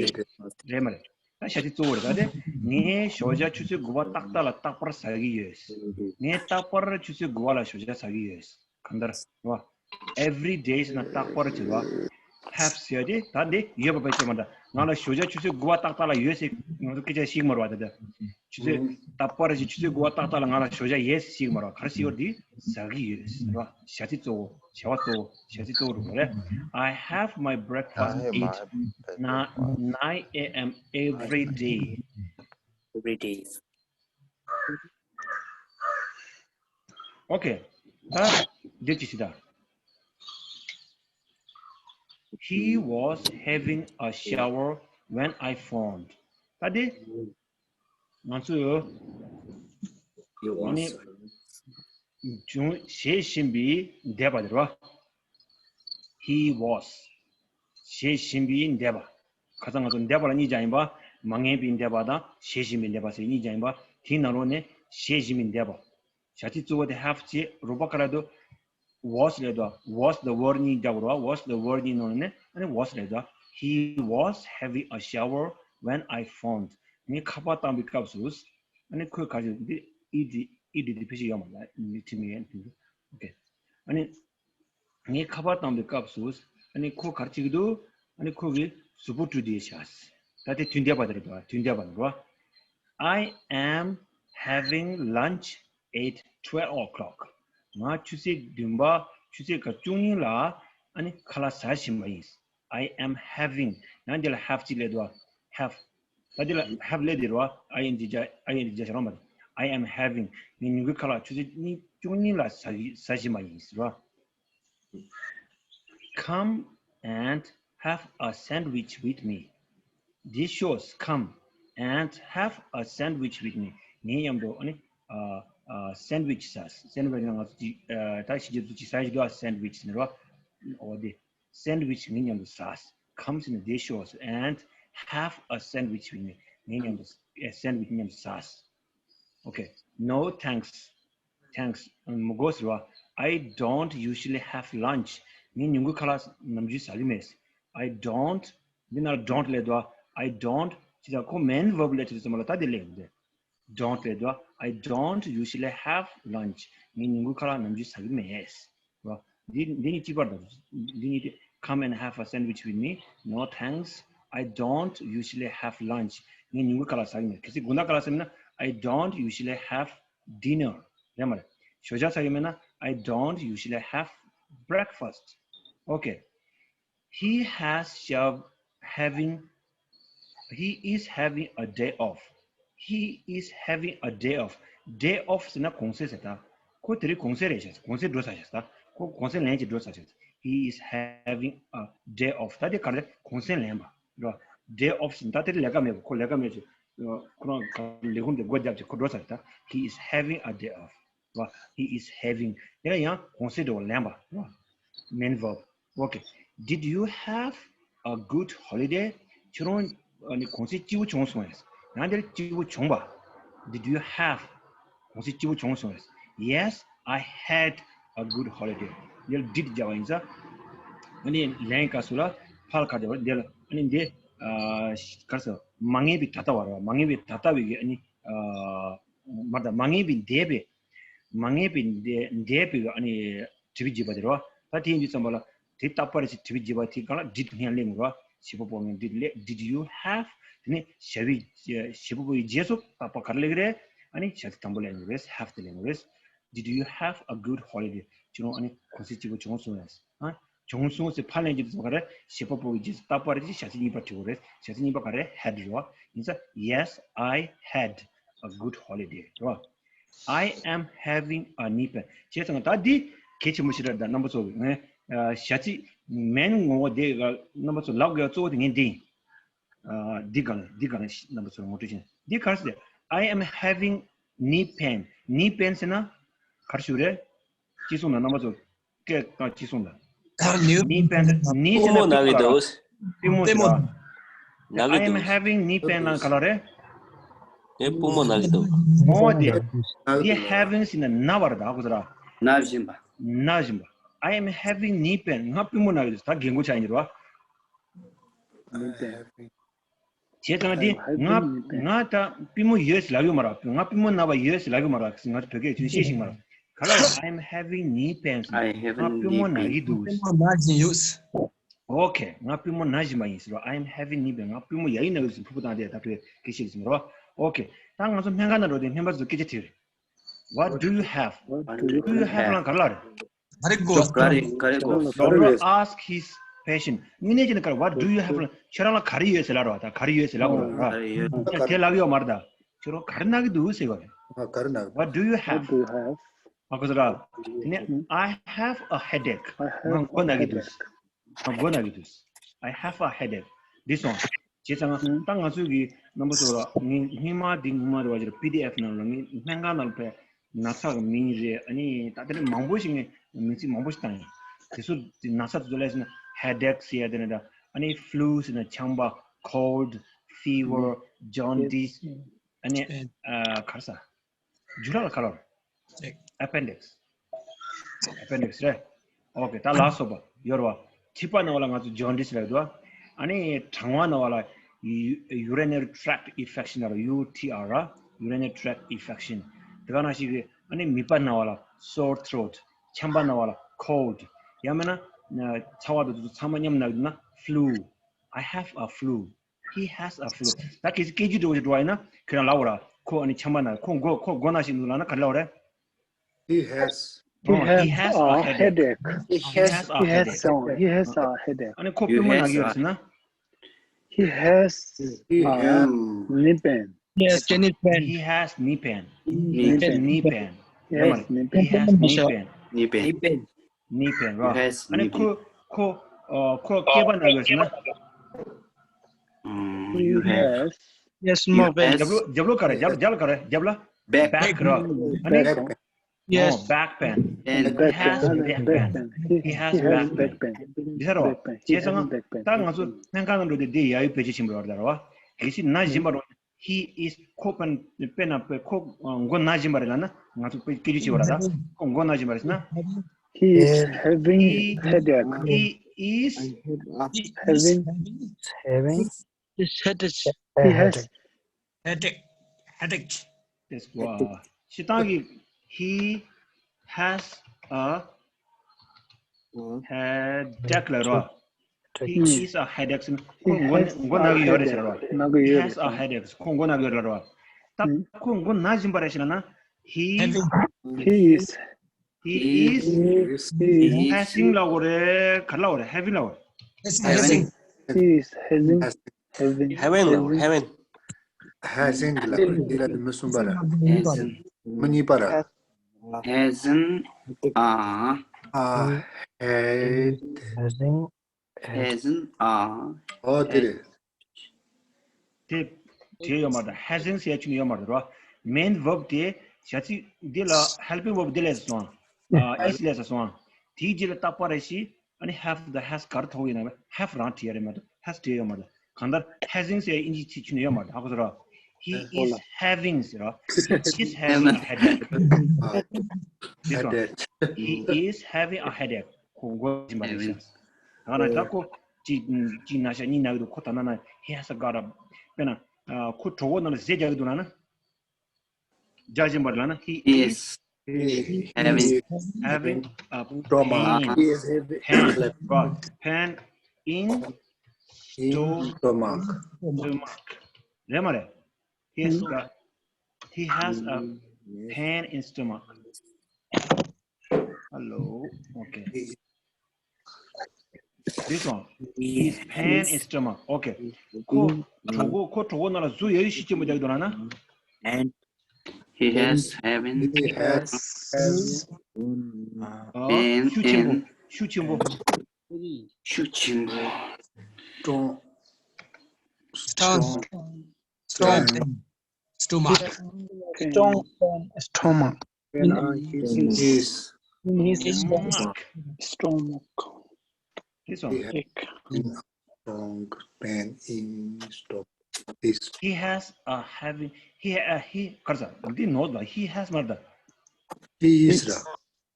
རེད་མ་རེད། ད་བྱ་ཚིག་གཙོ་བོ་རེད། ད་དེ་ངས་ཞོགས་ཇ་ཆུ་ཚོད་དགུ་པ་ཏག་ཏག་ལ་རྟག་པར་ཟ་གི་ཡོད། ངས་རྟག་པར་ཆུ་ཚོད་དགུ་པ་ལ་ཞོགས་ཇ་ཟ་གི་ཡོད། གང་ལྟར་རེད་བ། Every day ཟེར་ན་རྟག་པར་ཟེར་བ། Have ཟེར་དེ་ད་འདི་ཡོད་པ་ཕལ་ཆེར་མ་འདྲ། ང་ལ་ཞོགས་ཇ་ཆུ་ཚོད་དགུ་པ་ཏག་ཏག་ལ་ཡོད་ཟེར་ང་ཚོ་སྐད་ཆ་ཤེས་ཀྱི་མ་རེད་བ། ད་ལྟ་ཆུ་ཚོད་རྟག་པར་ཞིག་ཆུ་ཚོད་དགུ་པ་ཏག་ཏག་ལ་ང་ལ་ཞོགས་ཇ་ཡོད་ཟེར་ཤེས་ཀྱི་མ་རེད་བ། ག་རེ་ཟེར་ཡོད་དེ་ཟ་གི་ཡོད་ཟེར་བ། བྱ་ཚིག་གཙོ་བོ། བྱ་བ་གཙོ་བོ། བྱ་ཚིག་གཙོ་བོ་རུ་རེད། I have my breakfast at nine a.m. every day. Every day. Okay. ད་འདི་ཅི་ཞིག་ད། He was having a shower when I phoned. ད་དེ་ང་ཚོས་ཨ་ནི་བྱུང་བྱེད་བཞིན་པའི་འདས་པ་དེ་རེད་བ། He was བྱེད་བཞིན་པའི་འདས་པ། ཁ་སང་ང་ཚོ་འདས་པ་ལ་གཉིས་སྦྱར་ཡིན་པ། མ་ངེས་པའི་འདས་པ་དང་བྱེད་བཞིན་པའི་འདས་པ་ཟེར་གཉིས་སྦྱར་ཡིན་པ། དེའི་ནང་ལོགས་ནས་བྱེད་བཞིན་པའི་འདས་པ། བྱ་ཚིག་གཙོ་བོ་དེ་have བྱེད། རོགས་པ་ག་རེ་འདུག was སླེབས་འདུག was the verb གཉིས་སྦྱར་དགོས་རེད་བ། was the verb གཉིས་ནང་ནས་ཨ་ནི་was སླེབས་འདུག He was having a shower when I phoned. ངས་ཁ་པར་བཏང་པའི་སྐབས་སུ། ཨ་ནི་ཁོས་ག་རེ་བྱས་འདི་ed ed དེ་ཕལ་ཆེར་ཡོད་མ་རེད། འདི་ཁྲིད་མི་ཡོད། Okay. ཨ་ནི། ངས་ཁ་པར་བཏང་པའི་སྐབས་སུ། ཨ་ནི་ཁོ་ག་རེ་བྱེད་ཀྱི་འདུག་ཨ་ནི་ཁོ་གིས་གཟུགས་པོ་བཀྲུས་བསྡད་ཤག་ད་དེ་དུས་འདས་པ་དེ་རེད་བ། དུས་འདས་པ་དེ་རེད་བ། I am having lunch at twelve o'clock. ང་ཆུ་ཚོད་བདུན་པ། ཆུ་ཚོད་ག་བཅུ་གཉིས་ལ་ཨ་ནི་ཁ་ལག་ཟ་བཞིན་པ་ཡིན། I am having. ཡང་འདི་ལ་have གཅིག་སླེབས་འདུག have. ད་འདི་ལ་have སླེབས་འདི་རེད་བ། ing སྦྱར། ing སྦྱར་བྱ་རང་མ་རེད། I am having. ངས་ཉིན་གུང་ཁ་ལག་ཆུ་ཚོད་གཉིས་བཅུ་གཉིས་ལ་ཟ་གི་ཟ་བཞིན་པ་ཡིན་ཟེར་བ། Come and have a sandwich with me. This shows. Come and have a sandwich with me. ངའི་མཉམ་དུ་ཨ་ནི་ཨ་ཨ་sandwich ཟ། sandwich ང་ཚོ་ཅི་ཨ་ད་ཕྱི་རྒྱལ་ཚོ་ཅི་ཟ་ཞིག་འདུག sandwich ཟེར་བ། འོ་དེ་sandwich ངའི་མཉམ་དུ་ཟ། Come ཟེར་ན་this shows. And have a sandwich with me. ངའི་མཉམ་དུ་ཨ་sandwich མཉམ་དུ་ཟ། Okay. No thanks. Thanks. མི་དགོས་ཟེར་བ། I don't usually have lunch. ངས་ཉིན་གུང་ཁ་ལག་ནམ་རྒྱུན་ཟ་གི་མེད། I don't. འདི་ན་don't སླེབས་འདུག I don't ཅི་ད་ཁོ་main verb སླེབས་ཚར་ཙམ་ལ་ད་འདི་སླེབས་འདུག don't སླེབས་འདུག I don't usually have lunch. ངས་ཉིན་གུང་ཁ་ལག་ནམ་རྒྱུན་ཟ་གི་མེད། རོ། འདི་འདི་གཉིས་གཅིག་པར་འདུག་འདི་གཉིས་དེ་come and have a sandwich with me. No thanks. I don't usually have lunch. ངས་ཉིན་གུང་ཁ་ལག་ཟ་གི་མེད། གལ་སྲིད་དགོང་དག་ཁ་ལག་ཟ་མིན་ན། I don't usually have dinner. རེད་མ་རེད། ཞོགས་ཇ་ཟ་གི་མེད་ན། I don't usually have breakfast. Okay. He has shav- having He is having a day off. He is having a day off. Day off ཟེར་ན་གུང་སེང་ཟེར་ད། ཁོ་དེ་རིང་གུང་སེང་རེད་ཤག་གུང་སེང་འགྲོ་ཚར་ཤག་ད། ཁོ་གུང་སེང་ལན་གཅིག་འགྲོ་ཚར་ཤག He is having a day off. ད་དེ་ག་རེ་གུང་སེང་ལེན་པ་རེད། Day off ཟེར་ན་ད་དེ་རིང་ལས་ཀ་མེད་པ། ཁོ་ལས་ཀ་མེད་ཅིག་ཁོ་རང་ལས་ཁུངས་དེ་སྒོ་བརྒྱབ་ཅིག་ཁོ་འགྲོ་ཚར་ཤག་ད། He is having a day off. རེད། He is having. དེ་ལ་ཡང་གུང་སེང་འགྲོ་བ་ལེན་པ་རེད། Main verb. Okay. Did you have a good holiday? ཁྱོད་རང་ཨ་ནི་གུང་སེང་སྐྱིད་པོ་བྱུང་སོང་ངས། ཡང་འདིར་སྐྱིད་པོ་བྱུང་པ། Did you have གུང་སེང་སྐྱིད་པོ་བྱུང་སོང་། Yes, I had a good holiday. འདིར་did རྒྱག་པ་ཡིན་ཙང་། ཨ་ནི་ལན་སྐབས་སུ་ལ་ཕར་ག་རྒྱག་པ་འདིར། ཨ་ནི་འདི་ཨ་ག་རེ་ཟེར། མ་ངེས་པའི་ད་ལྟ་བ་རེད་བ། མ་ངེས་པའི་ད་ལྟ་བའི་གི་ཨ་ནི་ཨ་མ་ད་མ་ངེས་པའི་འདས་པའི། མ་ངེས་པའི་འདས་འདས་པའི་ཨ་ནི་དྲི་བ་བརྗོད་པ་དེ་རེད་བ། ད་དེ་ཡིན་དུས་ཙམ་པ་ལ་དེ་རྟག་པར་ཞིག་དྲི་བ་བརྗོད་པ་དེ་སྒང་ལ་did སྔོན་སླེབས་ཡོང་རེད་བ། བྱེད་པ་པོ་ནས་did སླེབས། Did you have? དེ་ནས་བྱ་བའི་བྱེད་པ་པོ་ཡི་རྗེས་སུ་རྟག་པར་ག་རེ་སླེབས་ཀྱི་རེད། ཨ་ནི་བྱ་ཚིག་དང་པོ་སླེབས་ཡོང་གི་རེད། Have དེ་སླེབས་ཡོང་གི་རེད། Did you have a good holiday? ཁྱེད་རང་ཨ་ནི་གུང་སེང་སྐྱིད་པོ་བྱུང་སོང་ངས། ཨ་བྱུང་སོང་ཟེར་ཕར་ལེན་རྒྱུ་དེ་ཚོ་ག་རེ། བྱེད་པ་པོ་གི་རྗེས་སུ་རྟག་པར་གྱི་བྱ་ཚིག་གཉིས་པ་བྲིས་དགོས་རེད། བྱ་ཚིག་གཉིས་པ་ག་རེ། Had རེད་བ། ཡིན་ཙང་Yes, I had a good holiday རེད་བ། I am having a knee pain. བྱས་ཙང་ད་འདི་གལ་ཆེན་པོ་ཞིག་རེད། ད་རྣམ་པ་ཚོ་ངས་ཨ་བྱ་ཚིག་མེན་ངོ་བོ་དེ་རྣམ་པ་ཚོ་ལབ་དགོས་གཙོ་བོ་དེ་ངས་འདི་ཡིན། ཨ་འདི་སྒང་ལ་འདི་སྒང་ལ་རྣམ་པ་ཚོར་ངོ་སྤྲོད་བྱེད། འདི་ག་རེ་ཟེར། I am having knee pain. Knee pain ཟེར་ན་ག་རེ་ཞུ་རེད། ཅི་གསུངས་ན་རྣམ་པ་ཚོ་སྐད་བཏང་ཅི་གསུངས་ན། ནི་པན་ནི་ཟེར་ན་པུས་མོ་ན་གི་འདུག་པུས་མོ་ཟེར་བ། ན་གི་I am འདུག having knee pain ལ་ག་ལ་རེད། ངའི་པུས་མོ་ན་གི་འདུག་ངོ་བོ་དེ། དེ་having ཟེར་ན་ན་བ་རེད། ད་ཧ་གོ་སོང་ར། ན་བཞིན་པ། ན་བཞིན་པ། I am having knee pain. ང་པུས་མོ་ན་གི་འདུག་ད་རྒན་གོག་ཆགས་ཡིན་རེད་བ། ནི་པན། བྱས་ཙང་དེ་ང་ང་ད་པུས་མོ་ཡོད་ཟེར་ལབ་ཡོད་མ་རེད། ང་པུས་མོ་ན་བ་ཡོད་ཟེར་ལབ་ཡོད་མ་རེད། ང་ཚོ་བོད་སྐད་ཁྱོད་ཤེས་ཤིག་མ་རེད། ག་ལ་I am having knee pain. I have ང་པུས་མོ་ན་གི་འདུག་པུས་མོ་ན་བཞིན་ཡོད། Okay. ང་པུས་མོ་ན་བཞིན་པ་ཡིན་ཟེར་བ། I am having knee pain. ང་པུས་མོ་ཡ་ཡིན་ན་ཡོད་ཟེར་ཕུ་ཕུ་བཏང་དེ་ད་བོད་སྐད་ཤེས་ཟེར་མ་རེད། Okay. ད་ང་ཚོ་སྨན་ཁང་ནང་འགྲོ་དེ་སྨན་པ་ཚོ་སྐད་ཆ་དྲིས། What do you have? What do you have? ལ་ག་ལ་རེད། ག་རེ་དགོས། ག་རེ་ག་རེ་དགོས། Doctor ask his patient. དངོས་གནས་ཀྱི་ནི་ག་རེ། What do you have? ཁྱོད་རང་ལ་ག་རེ་ཡོད་ཟེར་ལབ་རོགས། ད་ག་རེ་ཡོད་ཟེར་ལབ་རོགས། ག་རེ་ཡོད། ད་དེ་ལབ་ཡོད་མ་རེད། ད་ཁྱོད་རང་ག་རེ་ན་གི་འདུག་ཟེར་བ་རེད། ཨ་ག་རེ་ན། What do you have? ཨ་གོ་ས་ར། དེ་ནས་I have a headache. ང་མགོ་ན་གི་འདུག་ང་མགོ་ན་གི་འདུག I have a headache. འདི་སོང་། བྱས་ཙང་ད་ང་ཚོའི་གི་རྣམ་པ་ཚོ་ལ་ངས་སྔོན་མ་འདི་སྔོན་མ་རེད་བ། ཅིག་P D F ནང་ལ་ངས་སྨན་ཁང་ནང་ལ་ཕེབས། ན་ཚ་གི་མིང་རེད། ཨ་ནི་ད་དེ་ནས་མང་པོ་ཞིག་ངས་མིང་ཚིག་མང་པོ་ཞིག་བཏང་ཡིན། དེ་ཚོ་དེ་ན་ཚ་དེ་ཚོ་ལས་ཟེར་ན་headache ཟེར་ཡ་དེ་ནས་ད། ཨ་ནི་flu ཟེར་ན་ཆམ་པ། cold, fever, jaundice. ཨ་ནི་ཨ་ག་རེ་ཟ། འཇུ་ལག་ལ་ག་ལ། appendix. Appendix རེད། Okay. ད་ལགས་སོ་པ་ཡོད་རེད་བ། མཁྲིས་པ་ན་བ་ལ་ང་ཚོ་jaundice ལབ་འདུག་ཨ་ནི་གྲང་བ་ན་བ་ལ་urinary tract infection ལབ་རེད། U T R ར། Urinary tract infection. དེ་ག་ནང་བཞིན་གི་ཨ་ནི་མིད་པ་ན་བ་ལ་sore throat. ཆམ་པ་ན་བ་ལ་cold. ཡང་མིན་ན་ཚ་བ་དང་དེ་ཚོ་ཚང་མ་མཉམ་ན་གི་འདུག་ན་flu. I have a flu. He has a flu. ད་གལ་སྲིད་སྐད་ཆ་འདྲ་བོ་ཞིག་འགྲོ་བ་ཡིན་ན་ཁྱོད་རང་ལབ་དགོས་ར། ཁོ་ཨ་ནི་ཆམ་པ་ན། ཁོ་མགོ་ཁོ་མགོ་ན་བཞིན་འདུག་ལབ་ན་ག་རེ་ལབ་དགོས་རེད། He has. He Oh, has he has a a headache. Headache. He He has has a a headache. headache. Oh, he has a headache. ཨ་ནི་ཁོ་You པུས་མོ་ན་has གི་ཡོད་རེད་a ཟེར་ན། He has He a has knee pain. Yes, knee pain. He has knee pain. Knee He has pain. knee pain. He ཡོད་མ་has རེད། knee He pain. has knee pain. knee pain. knee pain. knee pain ར། He has ཨ་ནི་knee pain. ཁོ་ཁོ་ཨ་ཁོ་སྐེད་པ་ན་གི་ཡོད་ཟེར་ན། Mm, He you have has Yes, you more pain. have རྒྱབ་ལོགས་རྒྱབ་ལོགས་ག་རེ། རྒྱབ་རྒྱབ་ལོགས་ག་རེ། རྒྱབ་ལོགས་back. back ར། ཨ་ནི་back pain. Yes. Oh, back pain. Pain. He has back pain. He has back pain. འདི་ཟེར་རོ། བྱས་ཙང་ད་ང་ཚོ་སྨན་ཁང་ནང་འགྲོ་དུས་འདི་ཡ་ཡི་བེད་སྤྱོད་ཆེན་པོ་རེད་བ། གལ་སྲིད་ན་བཞིན་པ་རེད། He is ཁོ་དཔེར་ན་དཔེར་ན་ཁོ་མགོ་ན་བཞིན་པ་རེད་ལབ་ན་ང་ཚོ་དཔེ་སྐད་ཆ་བྱེད་པ་རེད། ད་ཁོ་མགོ་ན་བཞིན་པ་རེད་ཟེར་ན། He is having He headache. He is having having It's headache. He has headache. Headache. That's why. ཤི་སྟངས་ཀྱི། He has a headache ལ་རོ། He is a headache ཟེར་ན་ཁོ་མགོ་མགོ་ན་གི་ཡོད་རེད་ཟེར་རོ། He has a headache. ཁོ་མགོ་ན་གི་ཡོད་རེད་ལ་རོ། ད་ཁོ་མགོ་ན་བཞིན་པ་རེད་ཟེར་ན། He He is He is He is having ལབ་དགོས་རེད། ག་རེ་ལབ་དགོས་རེད། having ལབ་དགོས་རེད། Having. He is having having. Having ལབ་དགོས་རེད། having. Having ལབ་དགོས་རེད། འདི་ལ་མི་གསུམ་པ་ར། Hasn't. མི་གཉིས་པ་ར། Hasn't. ཨ། ཨ། Had. Hasn't. Hasn't. ཨ། ཨོ་དེ་རེད། དེ་བྲིས་ཡོད་མ་རེད། hasn't ཟེར་ཡ་ཆུ་ནི་ཡོད་མ་རེད་རོ། main verb དེ་བྱ་ཚིག་འདི་ལ་helping verb འདི་ལས་སོང་། ཨ། is ལས་སོང་། དེའི་རྗེས་ལ་རྟག་པར་རེ་ཞིག་ཨ་ནི་have དང་has ག་རེ་ཐོགས་ཡིན་ན་have རང་བྲིས་ཡ་རེད་མ་གཏོགས་has བྲིས་ཡོད་མ་རེད། གང་ལྟར་hasn't ཟེར་ཡ་ཨིན་ཇི་ཚིག་ཆུ་ནི་ཡོད་མ་རེད། ཧ་གོ་སོང་རོ། He is having ཟེར་རོ། He is having a headache. This one. He is having a headache. ཁོ་མགོ་སྦྱིན་པ་རེད་ཤག་ད་ང་ད་ཁོ་གཅིག་གཅིག་ན་ཤག་གཉིས་ན་གི་འདུག་ཁོ་ད་ན་ན། He has got a དཔེར་ན་ཁོ་གྲོད་ཁོག་ནང་ལ་ཟས་རྒྱག་གི་འདུག་ལབ་ན། རྒྱག་བཞིན་པ་རེད་ལབ་ན། He is having having a pain. Pain. Pain in stomach. Stomach. རེད་མ་རེད། He has got, he has a pain in stomach. Hello. Okay. This one. His pain in stomach. Okay. ཁོ་གྲོད་ཁོག་ཁོ་གྲོད་ཁོག་ནང་ལ་ཟུག་ཡ་ཡི་ཤུགས་ཆེན་པོ་རྒྱག་གི་འདུག་ལབ་ན། And he has having he has having ཤུགས་ཆེན་པོ། ཤུགས་ཆེན་པོ། ཤུགས་ཆེན་པོ། Strong. Strong. Strong. Stomach. Strong stomach. Pain in his stomach. This one. Strong pain in stomach. This. He has a having, he, uh, he, ཁར་ས། འདི་ནོ་ད། He has མ་རེད་ད། He is ར།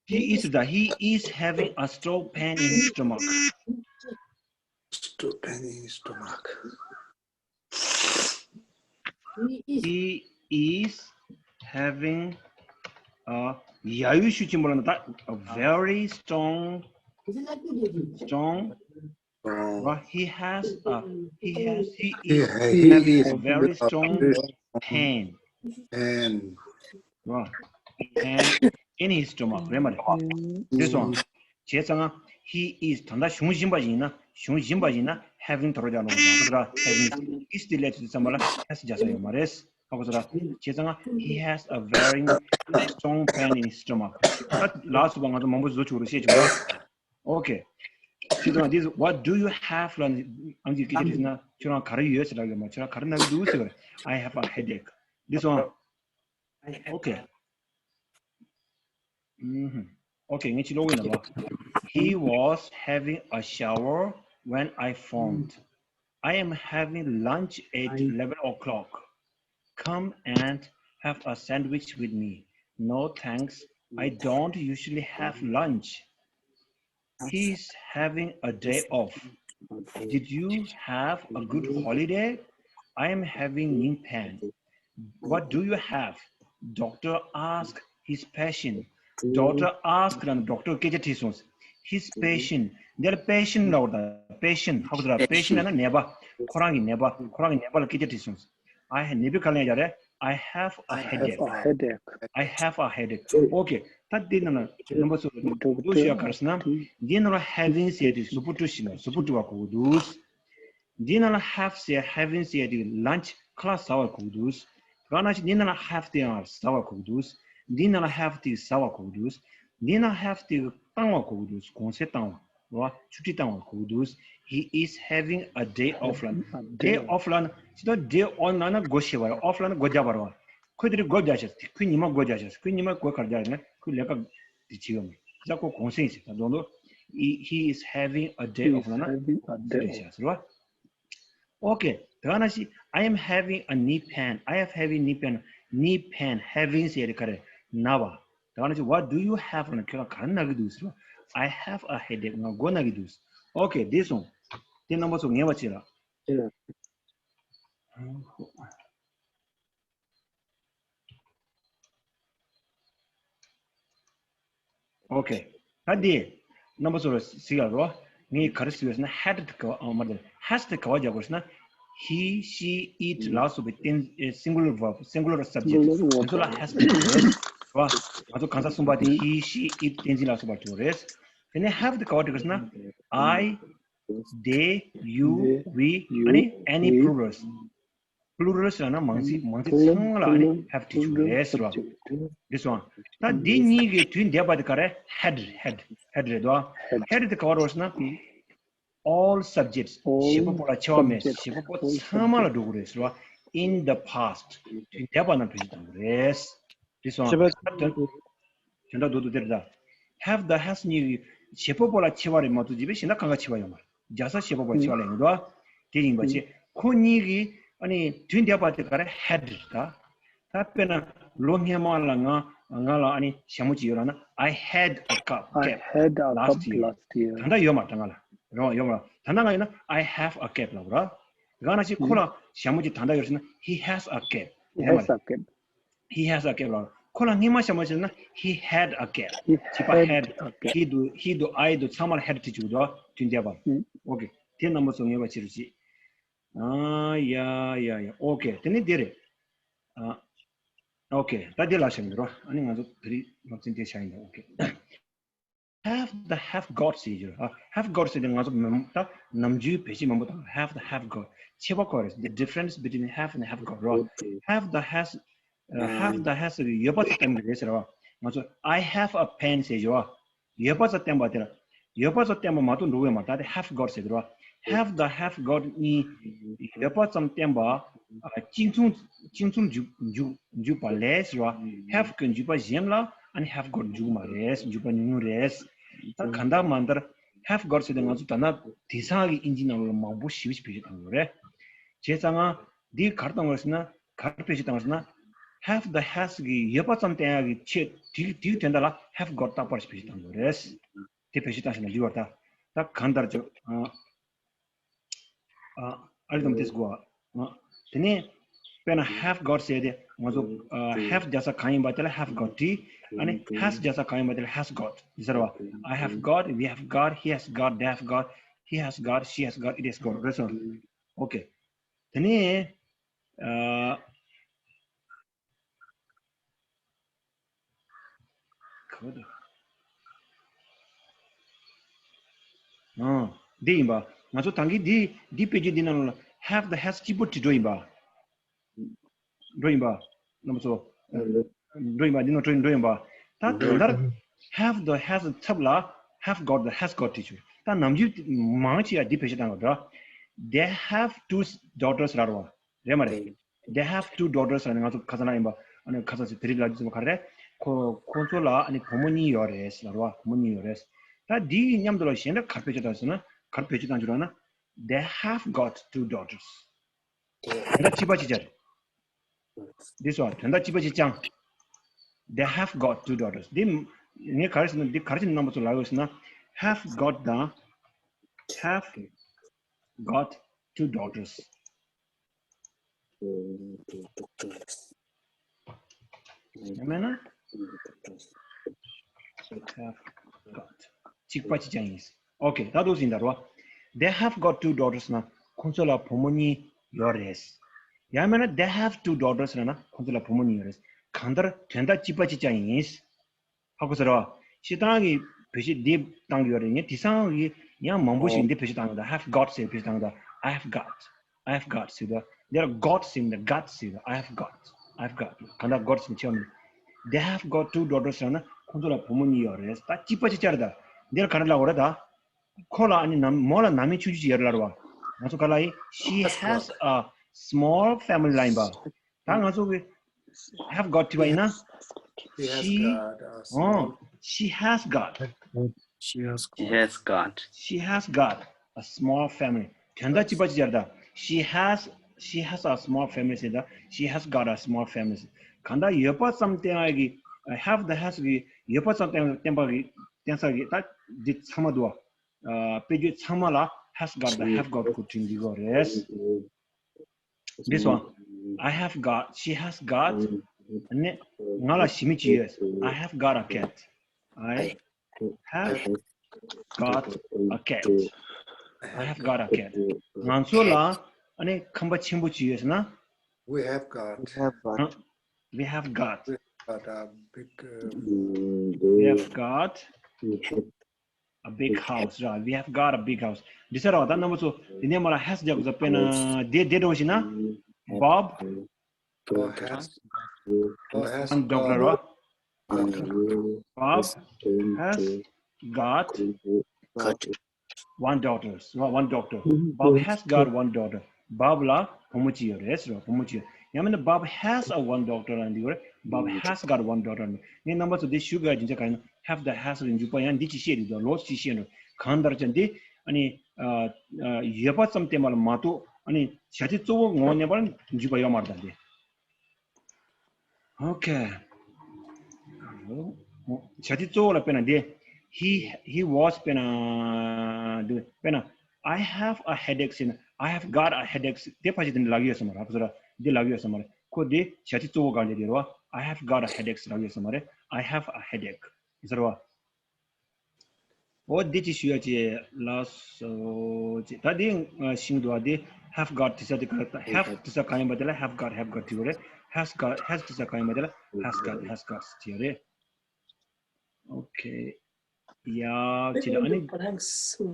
He is ར། He is having a strong pain in his stomach. Strong pain in his stomach. He is having a ཡ་ཡུ་ཤུགས་ཆེན་པོ་ལབ་ན་ད། A very strong, strong. Strong. Well, he has a, he has, he is having a very strong pain. Pain. Well, pain in his stomach. རེད་མ་རེད། This one. བྱས་ཙང་ང་། He is ད་ལྟ་གཞུང་བཞིན་པ་ཡིན་ན། གཞུང་བཞིན་པ་ཡིན་ན་having དོ་རོ་རྒྱག་ནོ་རང་ར། Having is དེ་ལས་དུས་ཙམ་པ་ལ་has རྒྱག་ས་ཡོད་མ་རེད། ཧ་གོ་སོང་ར། བྱས་ཙང་ང་། He has a very strong pain in his stomach. ད་ལགས་སོ་པ། ང་ཚོ་མང་པོ་བཟོ་ཆོག་རུ་བཤད་ཆོག་ར། Okay. བྱས་ཙང་this what do you have ལ་ཨང་ཀི་སྐད་ཆ་དྲིས་ན་ཁྱོད་རང་ག་རེ་ཡོད་ཟེར་ལབ་ཡོད་མ། ཁྱོད་རང་ག་རེ་ན་གི་འདུག་ཟེར་བ་རེད། I have a headache. This one. Okay. ཨུམ། Okay, ངས་ཅིག་ཀློག་གི་ཡིན་ལ། He was having a shower when I phoned. I am having lunch at eleven o'clock. Come and have a sandwich with me. No thanks. I don't usually have lunch. He's having a day off. Did you have a good holiday? I am having knee pain. What do you have? Doctor asked his patient. Doctor asked ལབ་ན་ཌོག་ཊར་སྐད་ཆ་དྲིས་སོང་། His patient. འདི་ལ་patient ལབ་དགོས་རེད་ད། Patient ཧ་གོ་སོང་ར། Patient ལབ་ན་ནད་པ། ཁོ་རང་གི་ནད་པ། ཁོ་རང་གི་ནད་པ་ལ་སྐད་ཆ་དྲིས་སོང་། I have ནད་པའི་སྐད་ལ་ཡ་རེད། I have a headache. I have a headache. Okay. ད་འདི་ནང་ལ་རྣམ་པ་ཚོ་འགྲོ་འདུག་ཞུ་ཡ་ག་རེ་ཟེར་ན། འདི་ནང་ལ་having ཟེར་དུས་གཟུགས་པོ་བཀྲུ་ཞིག་ན་གཟུགས་པོ་བཀྲུ་བ་གོ་གི་འདུག་འདི་ནང་ལ་have ཟེར། Having ཟེར་དུས་lunch ཁ་ལག་ཟ་བ་གོ་གི་འདུག་དེ་ག་ནང་བཞིན་འདི་ནང་ལ་have དེ་ཡང་ཟ་བ་གོ་གི་འདུག་འདི་ནང་ལ་have དེ་ཟ་བ་གོ་གི་འདུག་འདི་ནང་ལ་have དེ་བཏང་བ་གོ་གི་འདུག་གུང་སེང་བཏང་བ། རེད་བ། ཆུ་ཊི་བཏང་བ་གོ་གི་འདུག He is having a day off ལབ་ན། Day off ལབ་ན། ཇི་ལྟར་day on ལབ་ན་སྒོ་ཕྱེ་བ་རེད། off ལབ་ན་སྒོ་བརྒྱབ་པ་རེད་བ། ཁོས་དེ་རིང་སྒོ་བརྒྱབ་ཤག་ཁོས་ཉི་མ་སྒོ་བརྒྱབ་ཤག་ཁོས་ཉི་མ་སྒོ་ག་རེ་བརྒྱབ་ན་ཁོས་ལས་ཀ་དེ་བྱེད་ཡོད་མེད། ད་ཁོ་གུང་སེང་ཞིག་ད་དོན་དུ། He he is having a day off ལབ་ན། Having a day རེད་off ཤག་ཟེར་བ། Okay. དེ་ག་ནང་བཞིན། I am having a knee pain. I am having knee pain. Knee pain. Having ཟེར་དེ་ག་རེ། ན་བ། དེ་ག་ནང་བཞིན། What do you have ལབ་ན་ཁྱོད་རང་ག་རེ་ན་གི་འདུག་ཟེར་བ། I have a headache. ང་མགོ་ན་གི་འདུག Okay, this one. དེ་རྣམ་པ་ཚོ་ངེས་པ་བྱེད་ར། Okay. ད་འདི། རྣམ་པ་ཚོ་ལ་གཟིགས་ཡག་རོ། ངས་ག་རེ་ཟེར་བ་ཟེར་ན། had དེ་ག་བ། ཨ། མ་རེད། has དེ་ག་བ་རྒྱག་དགོས་ཟེར་ན། He, she, it ལ་སོགས་པའི་རྟེན། ཨེ། singular verb, singular subject དེ་ཚོ་ལ་has དེ་རྒྱག་དགོས་རེད། རོ། ང་ཚོ་གང་ཟག་གསུམ་པ་དེ། He, she, it བསྟན་འཛིན་ལ་སོགས་པ་རྒྱག་དགོས་རེད། དེ་ནས་have དེ་ག་བ་རྒྱག་དགོས་ཟེར་ན། I, they, you, we ཨ་ནི་any plurals། Plurals ལབ་ན་མང་ཚིག་མང་ཚིག་ཚང་མ་ལ་ཨ་ནི་have དེ་བྱུང་རེད་ཟེར་བ། འདི་སོང་། ད་འདི་གཉིས་ཀྱི་དུས་འདས་པ་དེ་ག་རེ། had, had, had རེད་དོ། Had དེ་ག་བ་རེད་ཟེར་ན། All subjects བྱེད་པ་པོ་ལ་ཆེ་བ་མེད། བྱེད་པ་པོ་ཚང་མ་ལ་འགྲོ་གི་རེད་ཟེར་བ། In the past དུས་འདས་པ་ན་བེད་སྤྱོད་གཏོང་གི་རེད། འདི་སོང་། དོན་དག་རྡོག་རྡོག་དེ་རེད་ད། Have དང་has གཉིས་ཀྱི་བྱེད་པ་པོ་ལ་ཆེ་བ་རེད་མ་གཏོགས་རྗེས་ཕན་གཞན་དག་གང་ག་ཆེ་བ་ཡོད་མ་རེད། རྒྱག་ས་བྱེད་པ་པོ་ལ་ཆེ་བ་ལ་ཡོད་དོ། དེ་ཡིན་པ་བྱས་ཁོ་གཉིས་ཀྱི་ ཨ་ནི་དུས་འདས་པ་དེ་ག་རེ་had རེད་ད། ད་དཔེར་ན་ལོ་སྔས་མ་ལ་ང་ང་ལ་ཨ་ནི་ཞྭ་མོ་ཅིག་ཡོད་ལབ་ན། I had a cup, I cap had a last cup year. Last year. ད་ལྟ་ཡོད་མ་རེད་ང་ལ། རེད་བ། ཡོད་མ་རེད། ད་ལྟ་ང་ཡོད་ན། I have a cap ལབ་ར། དེ་ག་ནང་བཞིན་ཁོ་ལ་ཞྭ་མོ་ཅིག་ད་ལྟ་ཡོད་ཟེར་ན། He has a cap. He has a cap. He has a cap ལབ། ཁོ་ལ་སྔས་མ་ཞྭ་མོ་ཟེར་ན། He had a cap. He ཅིག་པ་had had a cap. He དུ་he དུ་I དུ་ཚང་མ་ལ་had བྲིས་བཅུག་འདུག་དུས་འདས་པ། ཨོ་ཀེ། དེ་རྣམ་པ་ཚོ་ངེས་པར་བྱེད་རོགས་གྱིས། ཨ་ཡ་ཡ་ཡ། ཨོ་ཀེ། དེ་ནི་དེ་རེད། ཨ། ཨོ་ཀེ། ད་དེ་ལ་བྱ་མི་འགྲོ། ཨ་ནི་ང་ཚོ་དེ་རིང་སློབ་ཚན་དེ་བྱ་ཡིན་ད། ཨོ་ཀེ། Have དང་have got ཟེར་གྱི་རེད། ཨ། have got ཟེར་དེ་ང་ཚོ་མང་ད་ནམ་རྒྱུན་བེད་སྤྱོད་མང་པོ་དང་། have དང་have got ཁྱད་པར་ག་རེ་རེད། The difference between have and have got རོ། ཨོ་ཀེ། have དང་has ཨ། have དང་has གི་ཡོད་པ་ཚོ་བསྟན་པ་རེད་ཟེར་བ། ང་ཚོ་I have a pen ཟེར་གྱི་རེད་བ། ཡོད་པ་ཚོ་བསྟན་པ་དེ་ལ། ཡོད་པ་ཚོ་བསྟན་པ་མ་གཏོགས་འགྲོ་གི་ཡོད་མ་རེད། ད་དེ་have got ཟེར་གྱི་རེད་བ། have དང་have got གཉིས་ཡོད་པ་ཙམ་བསྟན་པ། ཨ། གཅིག་མཚུངས་གཅིག་མཚུངས་འཇུག་འཇུག་འཇུག་པ་ལས་ཟེར་བ། have གི་འཇུག་པ་གཞན་ལ་ཨ་ནི་have got འཇུག་མ་རེད། འཇུག་པ་ཉུང་ཉུང་རེད། ད་གང་ལྟར་མ་ལྟར་have got ཟེར་དེ་ང་ཚོ་ད་ལྟ་དེང་སང་གི་ཨིན་ཇི་ནང་ལོགས་ལ་མང་པོ་ཞེ་པོ་ཅིག་བེད་སྤྱོད་གཏོང་གི་ཡོད་རེད། བྱས་ཙང་ང་འདི་ག་རེ་གཏོང་དགོས་ཟེར་ན། ག་རེ་བེད་སྤྱོད་བཏང་ཟེར་ན། have དང་has གི་ཡོད་པ་ཙམ་བསྟན་ཡག་གི་ཆེད་དེ་དེའི་དོན་དག་ལ་have got རྟག་པར་ཞིག་བེད་སྤྱོད་བཏང་དགོས་རེད། དེ་བེད་སྤྱོད་བཏང་ཟེར་ན་འགྲིག་བར་ད། ད་གང་ལྟར་ཅོ། ཨ། ཨ། ཨ་ལི་དམ་དེས་གོ། ཨ། དེ་ནས་དཔེར་ན་have got ཟེར་དེ་ང་ཚོ་ཨ། have རྒྱག་ས་གང་ཡིན་པ་དེ་ལ་have got བྲིས། ཨ་ནི་has རྒྱག་ས་གང་ཡིན་པ་དེ་ལ་has got འདི་ཟེར་བ། I have got, we have got, he has got, they have got, he has got, she has got, it has got རེད་སོང་། ཨོ་ཀེ། དེ་ནས། ཨ། ག་བ་དུ། ཨ། འདི་ཡིན་པ། ང་ཚོ་ད་གིན་འདི་འདི་དཔེ་བརྗོད་འདི་ནང་ལ་have དང་has གཅིག་པོ་བྲིས་འགྲོ་ཡིན་པ། འགྲོ་ཡིན་པ། རྣམ་པ་ཚོ། འགྲོ་ཡིན་པ། འདི་ནང་འགྲོ་འགྲོ་ཡིན་པ། ད་གང་ལྟར་have དང་has ཚབ་ལ་have got དང་has got བྲིས་བྱུང་། ད་ནམ་རྒྱུན་མང་ཆེ་ཡ་འདི་བེད་སྤྱོད་བཏང་གི་འདུག They have two daughters ལབ་རེད་བ། རེད་མ་རེད། They have two daughters ལབ་ནས་ང་ཚོ་ཁ་སང་ལ་ཡིན་པ། ཨ་ནི་ཁ་སང་ཚེ་དེ་རིང་ལབ་རྒྱུ་ཚང་མ་ག་རེ་རེད། ཁོ་ཁོ་ཚོ་ལ་ཨ་ནི་བུ་མོ་གཉིས་ཡོད་རེད་ལབ་རེད་བ། བུ་མོ་གཉིས་ཡོད་རེད། ད་འདིའི་མཉམ་དུ་ལ་གཞན་འདྲ་ག་རེ་བེད་སྤྱོད་བཏང་ཟེར་ན། ག་རེ་བེད་སྤྱོད་བཏང་རྒྱུ་རེད་ན། They have got two daughters. དོན་དག་གཅིག་པ་གཅིག་རྐྱང་རེད། འདི་སོ་དོན་དག་གཅིག་པ་གཅིག་རྐྱང་། They have got two daughters. འདི་ངས་ག་རེ་ཟེར་ན། འདི་ག་རེ་བྱས་ནས་རྣམ་པ་ཚོ་ལབ་ཡོད་ཟེར་ན། have got དང་have got two daughters. ཡང་མིན་ན། have got གཅིག་པ་གཅིག་རྐྱང་ཡིན། ཨོ་ཀེ། ད་འདུག་ཟིན་ད་རོ། They have got two daughters ན་ཁོང་ཚོ་ལ་བུ་མོ་གཉིས་ཡོད་རེད། ཡང་མིན་ན་they have two daughters ལབ་ན་ཁོང་ཚོ་ལ་བུ་མོ་གཉིས་ཡོད་རེད། གང་ལྟར་དོན་དག་གཅིག་པ་གཅིག་རྐྱང་ཡིན། ཧ་གོ་སོང་ར། སྤྱིར་བཏང་གི་བེད་སྤྱོད་འདི་བཏང་གི་ཡོད་རེད། ངས་དེང་སང་གི་ཡང་མང་པོ་ཞིག་འདི་བེད་སྤྱོད་བཏང་གི་འདུག have got ཟེར་བེད་སྤྱོད་བཏང་གི་འདུག I have got, I have got ཟེར་འདུག་འདིར་got ཟེར་འདུག got ཟེར་འདུག I have got, I have got གང་ལྟར་got ཟེར་ནས་ཆེ་བ་མིན། They have got two daughters ལབ་ན་ཁོང་ཚོ་ལ་བུ་མོ་གཉིས་ཡོད་རེད། ད་གཅིག་པ་གཅིག་རྐྱང་རེད་ད། འདིར་ག་རེ་ལབ་དགོས་རེད་ད། ཁོ་ལ་ཨ་ནི་ནང་མོ་ལ་ནང་མི་ཆུང་ཆུང་ཅིག་ཡོད་རེད་ལབ་རེད་བ། ང་ཚོ་ག་ལ་ཡིན། She has a small family ལབ་ཡིན་པ། ད་ང་ཚོ་གི་have got བྲིས་པ་ཡིན་ན། She has got a small, she has got, she has got, she has got, she has got, she has got a small family དོན་དག་གཅིག་པ་གཅིག་རྐྱང་རེད་ད། She has, she has a small family ཟེར་ད། She has got a small family ཟེར། གང་ལྟར་ཡོད་པ་ཙམ་བསྟན་ཡག་གི་have དང་has གི་ཡོད་པ་ཙམ་བསྟན་བསྟན་པ་གི་བསྟན་ས་གི་ད་འདི་ཚང་མ་འདུག་བ། ཨ། དཔེ་བརྗོད་ཚང་མ་ལ་has got དང་have got གོ་བྲིས་འདི་གོ་རེད། འདི་སོང་། I have got, she has got ནི་ང་ལ་ཞི་མི་གཅིག་ཡོད། I have got a cat. I have got a cat. I have got a cat. ང་ཚོ་ལ་ཨ་ནི་ཁང་པ་ཆེན་པོ་གཅིག་ཡོད་ཟེར་ན། We have got, we have got, we have got, we have got a big, uh, we have got a big house ར། We have got a big house. འདི་ཟེར་བ་ད་རྣམ་པ་ཚོ་འདི་ནས་མར་has རྒྱག་དགོས་ས། དཔེར་ན་དེ་དེ་འདྲ་བ་ཞིག་ན། Bob has, Bob has one daughter ར། Bob has got one daughter ར། One daughter. Bob has got one daughter. Bob ལ་བུ་མོ་གཅིག་ཡོད་རེད་ཟེར་བ། བུ་མོ་གཅིག་ཡོད། ཡང་མིན་ན་Bob has a one daughter ལ་འདི་ཡོད་རེད། Bob has got one daughter. ངས་རྣམ་པ་ཚོ་འདི་ཞུ་དགོས་རྒྱུ་མཚན་གང་ཡིན་ན། have དང་has གི་འཇུག་པ་ཡང་འདི་གཅིག་བཤད་འདུག་ལོགས་གཅིག་བཤད་འདུག་གང་ལྟར་ཀྱང་འདི་ཨ་ནི་ཨ་ཨ་ཡོད་པ་ཙམ་བསྟན་པ་ལ་མ་གཏོགས་ ཨ་ནི་བྱ་ཚིག་གཙོ་བོ་ངོ་བོ་གནས་པར་འཇུག་པ་ཡོད་མ་རེད་ད་འདི། Okay. བྱ་ཚིག་གཙོ་བོ་ལ་དཔེར་ན་འདི། He, he was དཔེར་ན་འདི་དཔེར་ན། I have a headache ཟེར་ན། I have got a headache དེ་ཕལ་ཆེར་འདི་ལབ་ཡོད་ས་མ་རེད། ཧ་གོ་སོང་ར། འདི་ལབ་ཡོད་ས་མ་རེད། ཁོ་འདི་བྱ་ཚིག་གཙོ་བོ་གང་ལས་དེ་རེད་བ། I have got a headache ལབ་ཡོད་ས་མ་རེད། I have a headache ཟེར་བ། འོ་འདི་ཅིག་ཞུ་ཡ་ཅིག་ལགས་སོ་ཅིག་ད་འདི་ཤིང་འདུག་བ། འདི་have got དྲི་ས་དེ་ག་have དྲི་ས་གང་ཡིན་པ་དེ་ལ་have got have got བྲིས་པ་རེད། Has got has དྲི་ས་གང་ཡིན་པ་དེ་ལ་has got has got བྲིས་པ་རེད། Okay. ཡ་ཅིག་ཨ་ནི།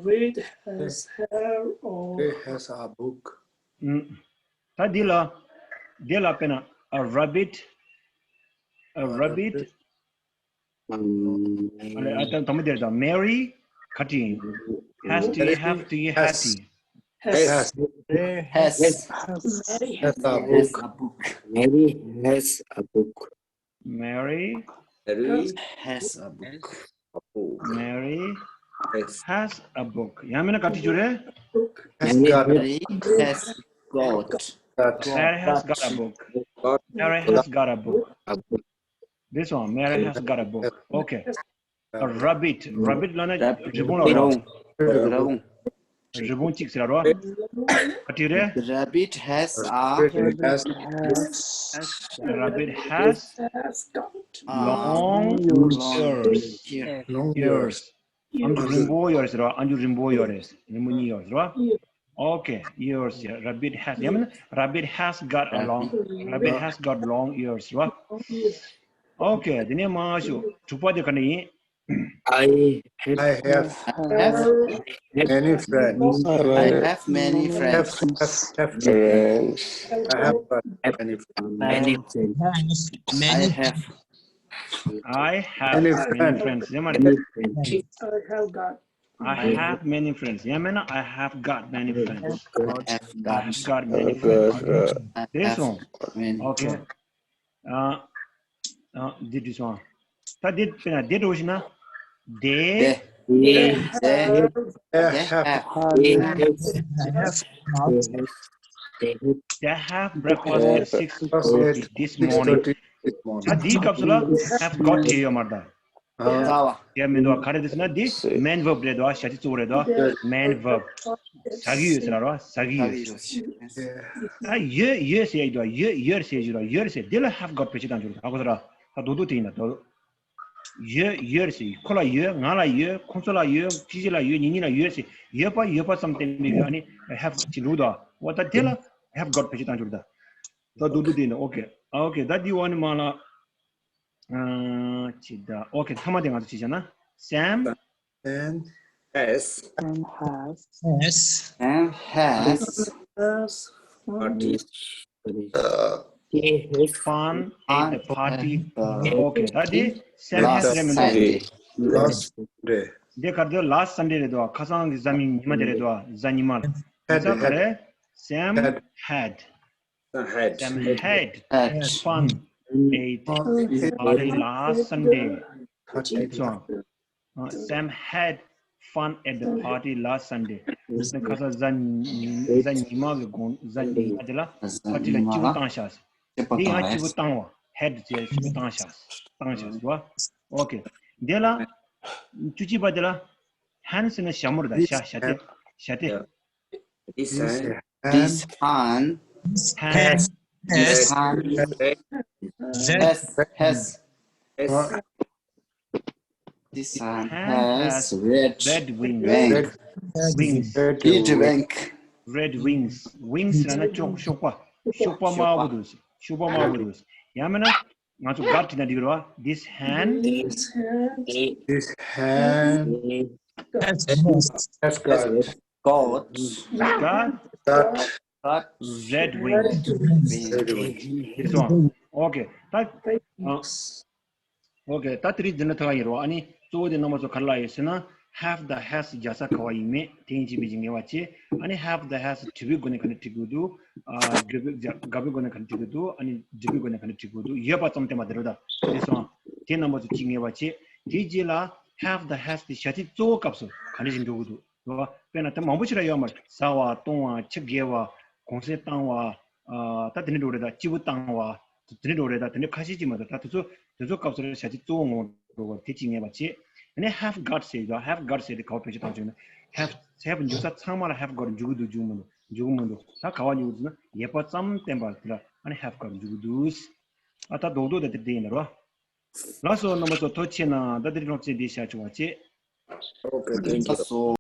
Read has her or Read has a book. ད་འདི་ལ་འདི་ལ་དཔེར་ན་a rabbit, a rabbit. ཨ་ལེ་ཨ་ད་དམ་དེར་དང་Mary ག་ཏི་has to have to has to has has has a book. Mary has a book. Mary Mary has a book. Mary has a book. ཡང་མིན་ན་ག་ཏི་ཅོ་རེ། Mary has got. Mary has got a book. Mary has got a book. This one, Mary has got a book. Okay. A rabbit. Rabbit ལ་ན་རི་བོང་ལ་རོ། རི་བོང་གཅིག་ཟེར་རོ། ག་ཏི་རེ། Rabbit has a rabbit has rabbit has long ears. Ears. ཨམ་ཅོག་རིང་པོ་ཡོད་རེད་ཟེར་རོ། ཨམ་ཅོག་རིང་པོ་ཡོད་རེད། རིང་པོ་གཉིས་ཡོད་རེད་ཟེར་རོ། Okay, ears. Yeah, rabbit has. ཡང་མིན་ན་rabbit has got a long, rabbit has got long ears རེད་བ། Okay, དེ་ནས་མར་ཞུ། དྲུག་པ་དེ་ག་འདྲ་ཡིན། I have I have have many friends. I have many friends. Have, have, have. I have got many friends. Many friends. Many friends. I have I have many friends. Many friends. ཡང་མིན་ན། Many friends. I have got I have many friends. ཡང་མིན་ན། I have got many friends. I have got many friends. This one. Okay. ཨ་ཨ་འདི་འདི་སོང་། ད་འདི་དཔེར་ན་འདི་འགྲོ་བཞིན་ན། They they they have they have breakfast at six thirty this morning. ད་འདིའི་སྐབས་སུ་ལ་have got བྲིས་ཡོད་མ་རེད་ད། ཡ་མི་འདུག་བ། ག་རེ་རེད་ཟེར་ན་འདི་main verb རེད་དོ། བྱ་ཚིག་གཙོ་བོ་རེད་དོ། Main verb. ཟ་གི་ཡོད་ཟེར་ར་བ། ཟ་གི་ཡོད་ཟེར། ད་ཡོད་ཡོད་ཟེར་ཡ་ཡོད་དོ། ཡོད་ཡོད་ཟེར་ཡ་ཡོད་དོ། ཡོད་ཟེར། འདི་ལ་have got བེད་སྤྱོད་བཏང་ཆོག་རེད། ཧ་གོ་སོང་ར། ད་རྡོག་རྡོག་དེ་ཡིན་ན་རྡོག་རྡོག་ཡོད་ཡོད་ཟེར། ཁོ་ལ་ཡོད། ང་ལ་ཡོད། ཁོ་ཚོ་ལ་ཡོད། ཅི་ཅི་ལ་ཡོད། ཉི་ཉི་ལ་ཡོད་ཟེར། ཡོད་པ་ཡོད་པ་ཙམ་བསྟན་པའི་ཨ་ནི་have ཅིག་ལུགས་དོ། འོ་ད་དེ་ལ་have got བེད་སྤྱོད་བཏང་ཆོག་རེད་ད། ད་རྡོག་རྡོག་དེ་ཡིན་ན། Okay. Okay. ད་འདི་བ་ནི་མ་ལ། ཨ་ཅི་ད། Okay. མཐའ་མ་དེ་ང་ཚོ་ཅི་བྱ་ན། Sam Sam has Sam has Sam has has party. He has fun at the party. Okay. ད་འདི་Sam has རེད་མི་འདུག Sunday. Last Sunday. འདི་ག་རེ་འདུག last Sunday རེད་འདུག་ཁ་སང་གི་གཟའ་མིག་ཉི་མ་དེ་རེད་འདུག་གཟའ་ཉི་མ། Had ག་རེ། Sam had had Sam had had fun at party last Sunday. So, uh, Sam had fun at the party last Sunday. ཁ་སང་གཟའ་ཉི་གཟའ་ཉི་མ་གི་དགོང་གཟའ་ཉི་མ་དེ་ལ་party ལ་སྐྱིད་པོ་བཏང་ཤག་འདི་ཡང་སྐྱིད་པོ་བཏང་བ། Had ཟེར་སྐྱིད་པོ་བཏང་ཤག་བཏང་ཤག་ཟེར་བ། Okay. དེ་ལ་བཅུ་གཅིག་པ་དེ་ལ་hand ཟེར་ན་ཞྭ་མོ་རེད་ད། ཞྭ་ཞྭ་དེ་ཞྭ་དེ། This hand This hand hand has has has has has this hand has red red wings. Wings. Red wings. Red wings. Wings ལབ་ན་གཤོག་གཤོག་པ། གཤོག་པ་དམར་པོ་འདུག་གཤོག་པ་དམར་པོ་འདུག་ཡང་མིན་ན་ང་ཚོ་got བྲིས་ན་འགྲིག་རེད་བ། This hand This hand has got got got got red wings. This one. Okay. ད་ཨ། Okay. ད་དེ་རིང་འདི་འདྲ་ཐག་ཡིན་རོ། ཨ་ནི་གཙོ་བོ་དེ་རྣམ་པ་ཚོ་ག་རེ་ལབ་ཡོད་ཟེར་ན། Have དང་has རྒྱག་ས་ག་བ་ཡིན་མེད་དེ་ཡིན་གཅིག་མིན་གཅིག་ངེས་པ་བྱེད། ཨ་ནི་have དང་has དྲི་བའི་སྒོ་ནས་ག་འདྲ་འབྲི་དགོས་འདུག་ཨ་དགག་པའི་དགག་པའི་སྒོ་ནས་ག་འདྲ་འབྲི་དགོས་འདུག་ཨ་ནི་འཇུག་པའི་སྒོ་ནས་ག་འདྲ་འབྲི་དགོས་འདུག་ཡོད་པ་ཙམ་བསྟན་པ་དེ་རེད་ད། དེ་སོང་། དེ་རྣམ་པ་ཚོ་གཅིག་ངེས་པ་བྱེད། དེའི་རྗེས་ལ་have དང་has དེ་བྱ་ཚིག་གཙོ་བོ་སྐབས་སུ་ག་འདྲ་ཞིག་འགྲོ་གི་འདུག་རེད་བ། དཔེར་ན་དེ་མང་པོ་ཞིག་ར་ཡོད་མ་རེད། ཟ་བ། བཏུང་བ། ཆུ་བརྒལ་བ། གུང་སེང་བཏང་བ། ཨ་ད་དེ་འདྲ་འགྲོ་རེད། ད་སྤྱིལ་བུ་བཏང་བ། དེ་འདྲ་འགྲོ་རེད། ད་དེ་འདྲ་ཁ་ཤས་ཅིག་མ་གཏོགས། ད་དེ་ཚོ་དེ་ཚོ་སྐབས་སུ་བྱ་སྤྱོད་གཙོ་བོ་ངོ་འགྲོ་བ་དེ་གཅིག་ངེས་པ་བྱེད། ཨ་ནི་have got ཟེར་ཡོད། have got ཟེར་དེ་ག་པར་བེད་སྤྱོད་བཏང་བྱུང་ན། have have འཇུག་ས་ཚང་མ་ལ་have got འཇུག་གི་འདུག་འཇུག་མི་འདུག་འཇུག་གི་མི་འདུག་ད་ག་པར་འཇུག་གི་འདུག་ཟེར་ན། ཡོད་པ་ཙམ་བསྟན་པ་དེ་ལ་ཨ་ནི་have got འཇུག་གི་འདུག་ཨ་ད་རྡོག་རྡོག་ད་དེ་དེ་ཡིན་ད་རོ། ལགས་སོ། རྣམ་པ་ཚོ་ཐུགས་རྗེ་གནང་། ད་དེ་རིང་སློབ་ཚན་འདི་བཞག་ཆོག་པ་བྱེད། Okay, thank you.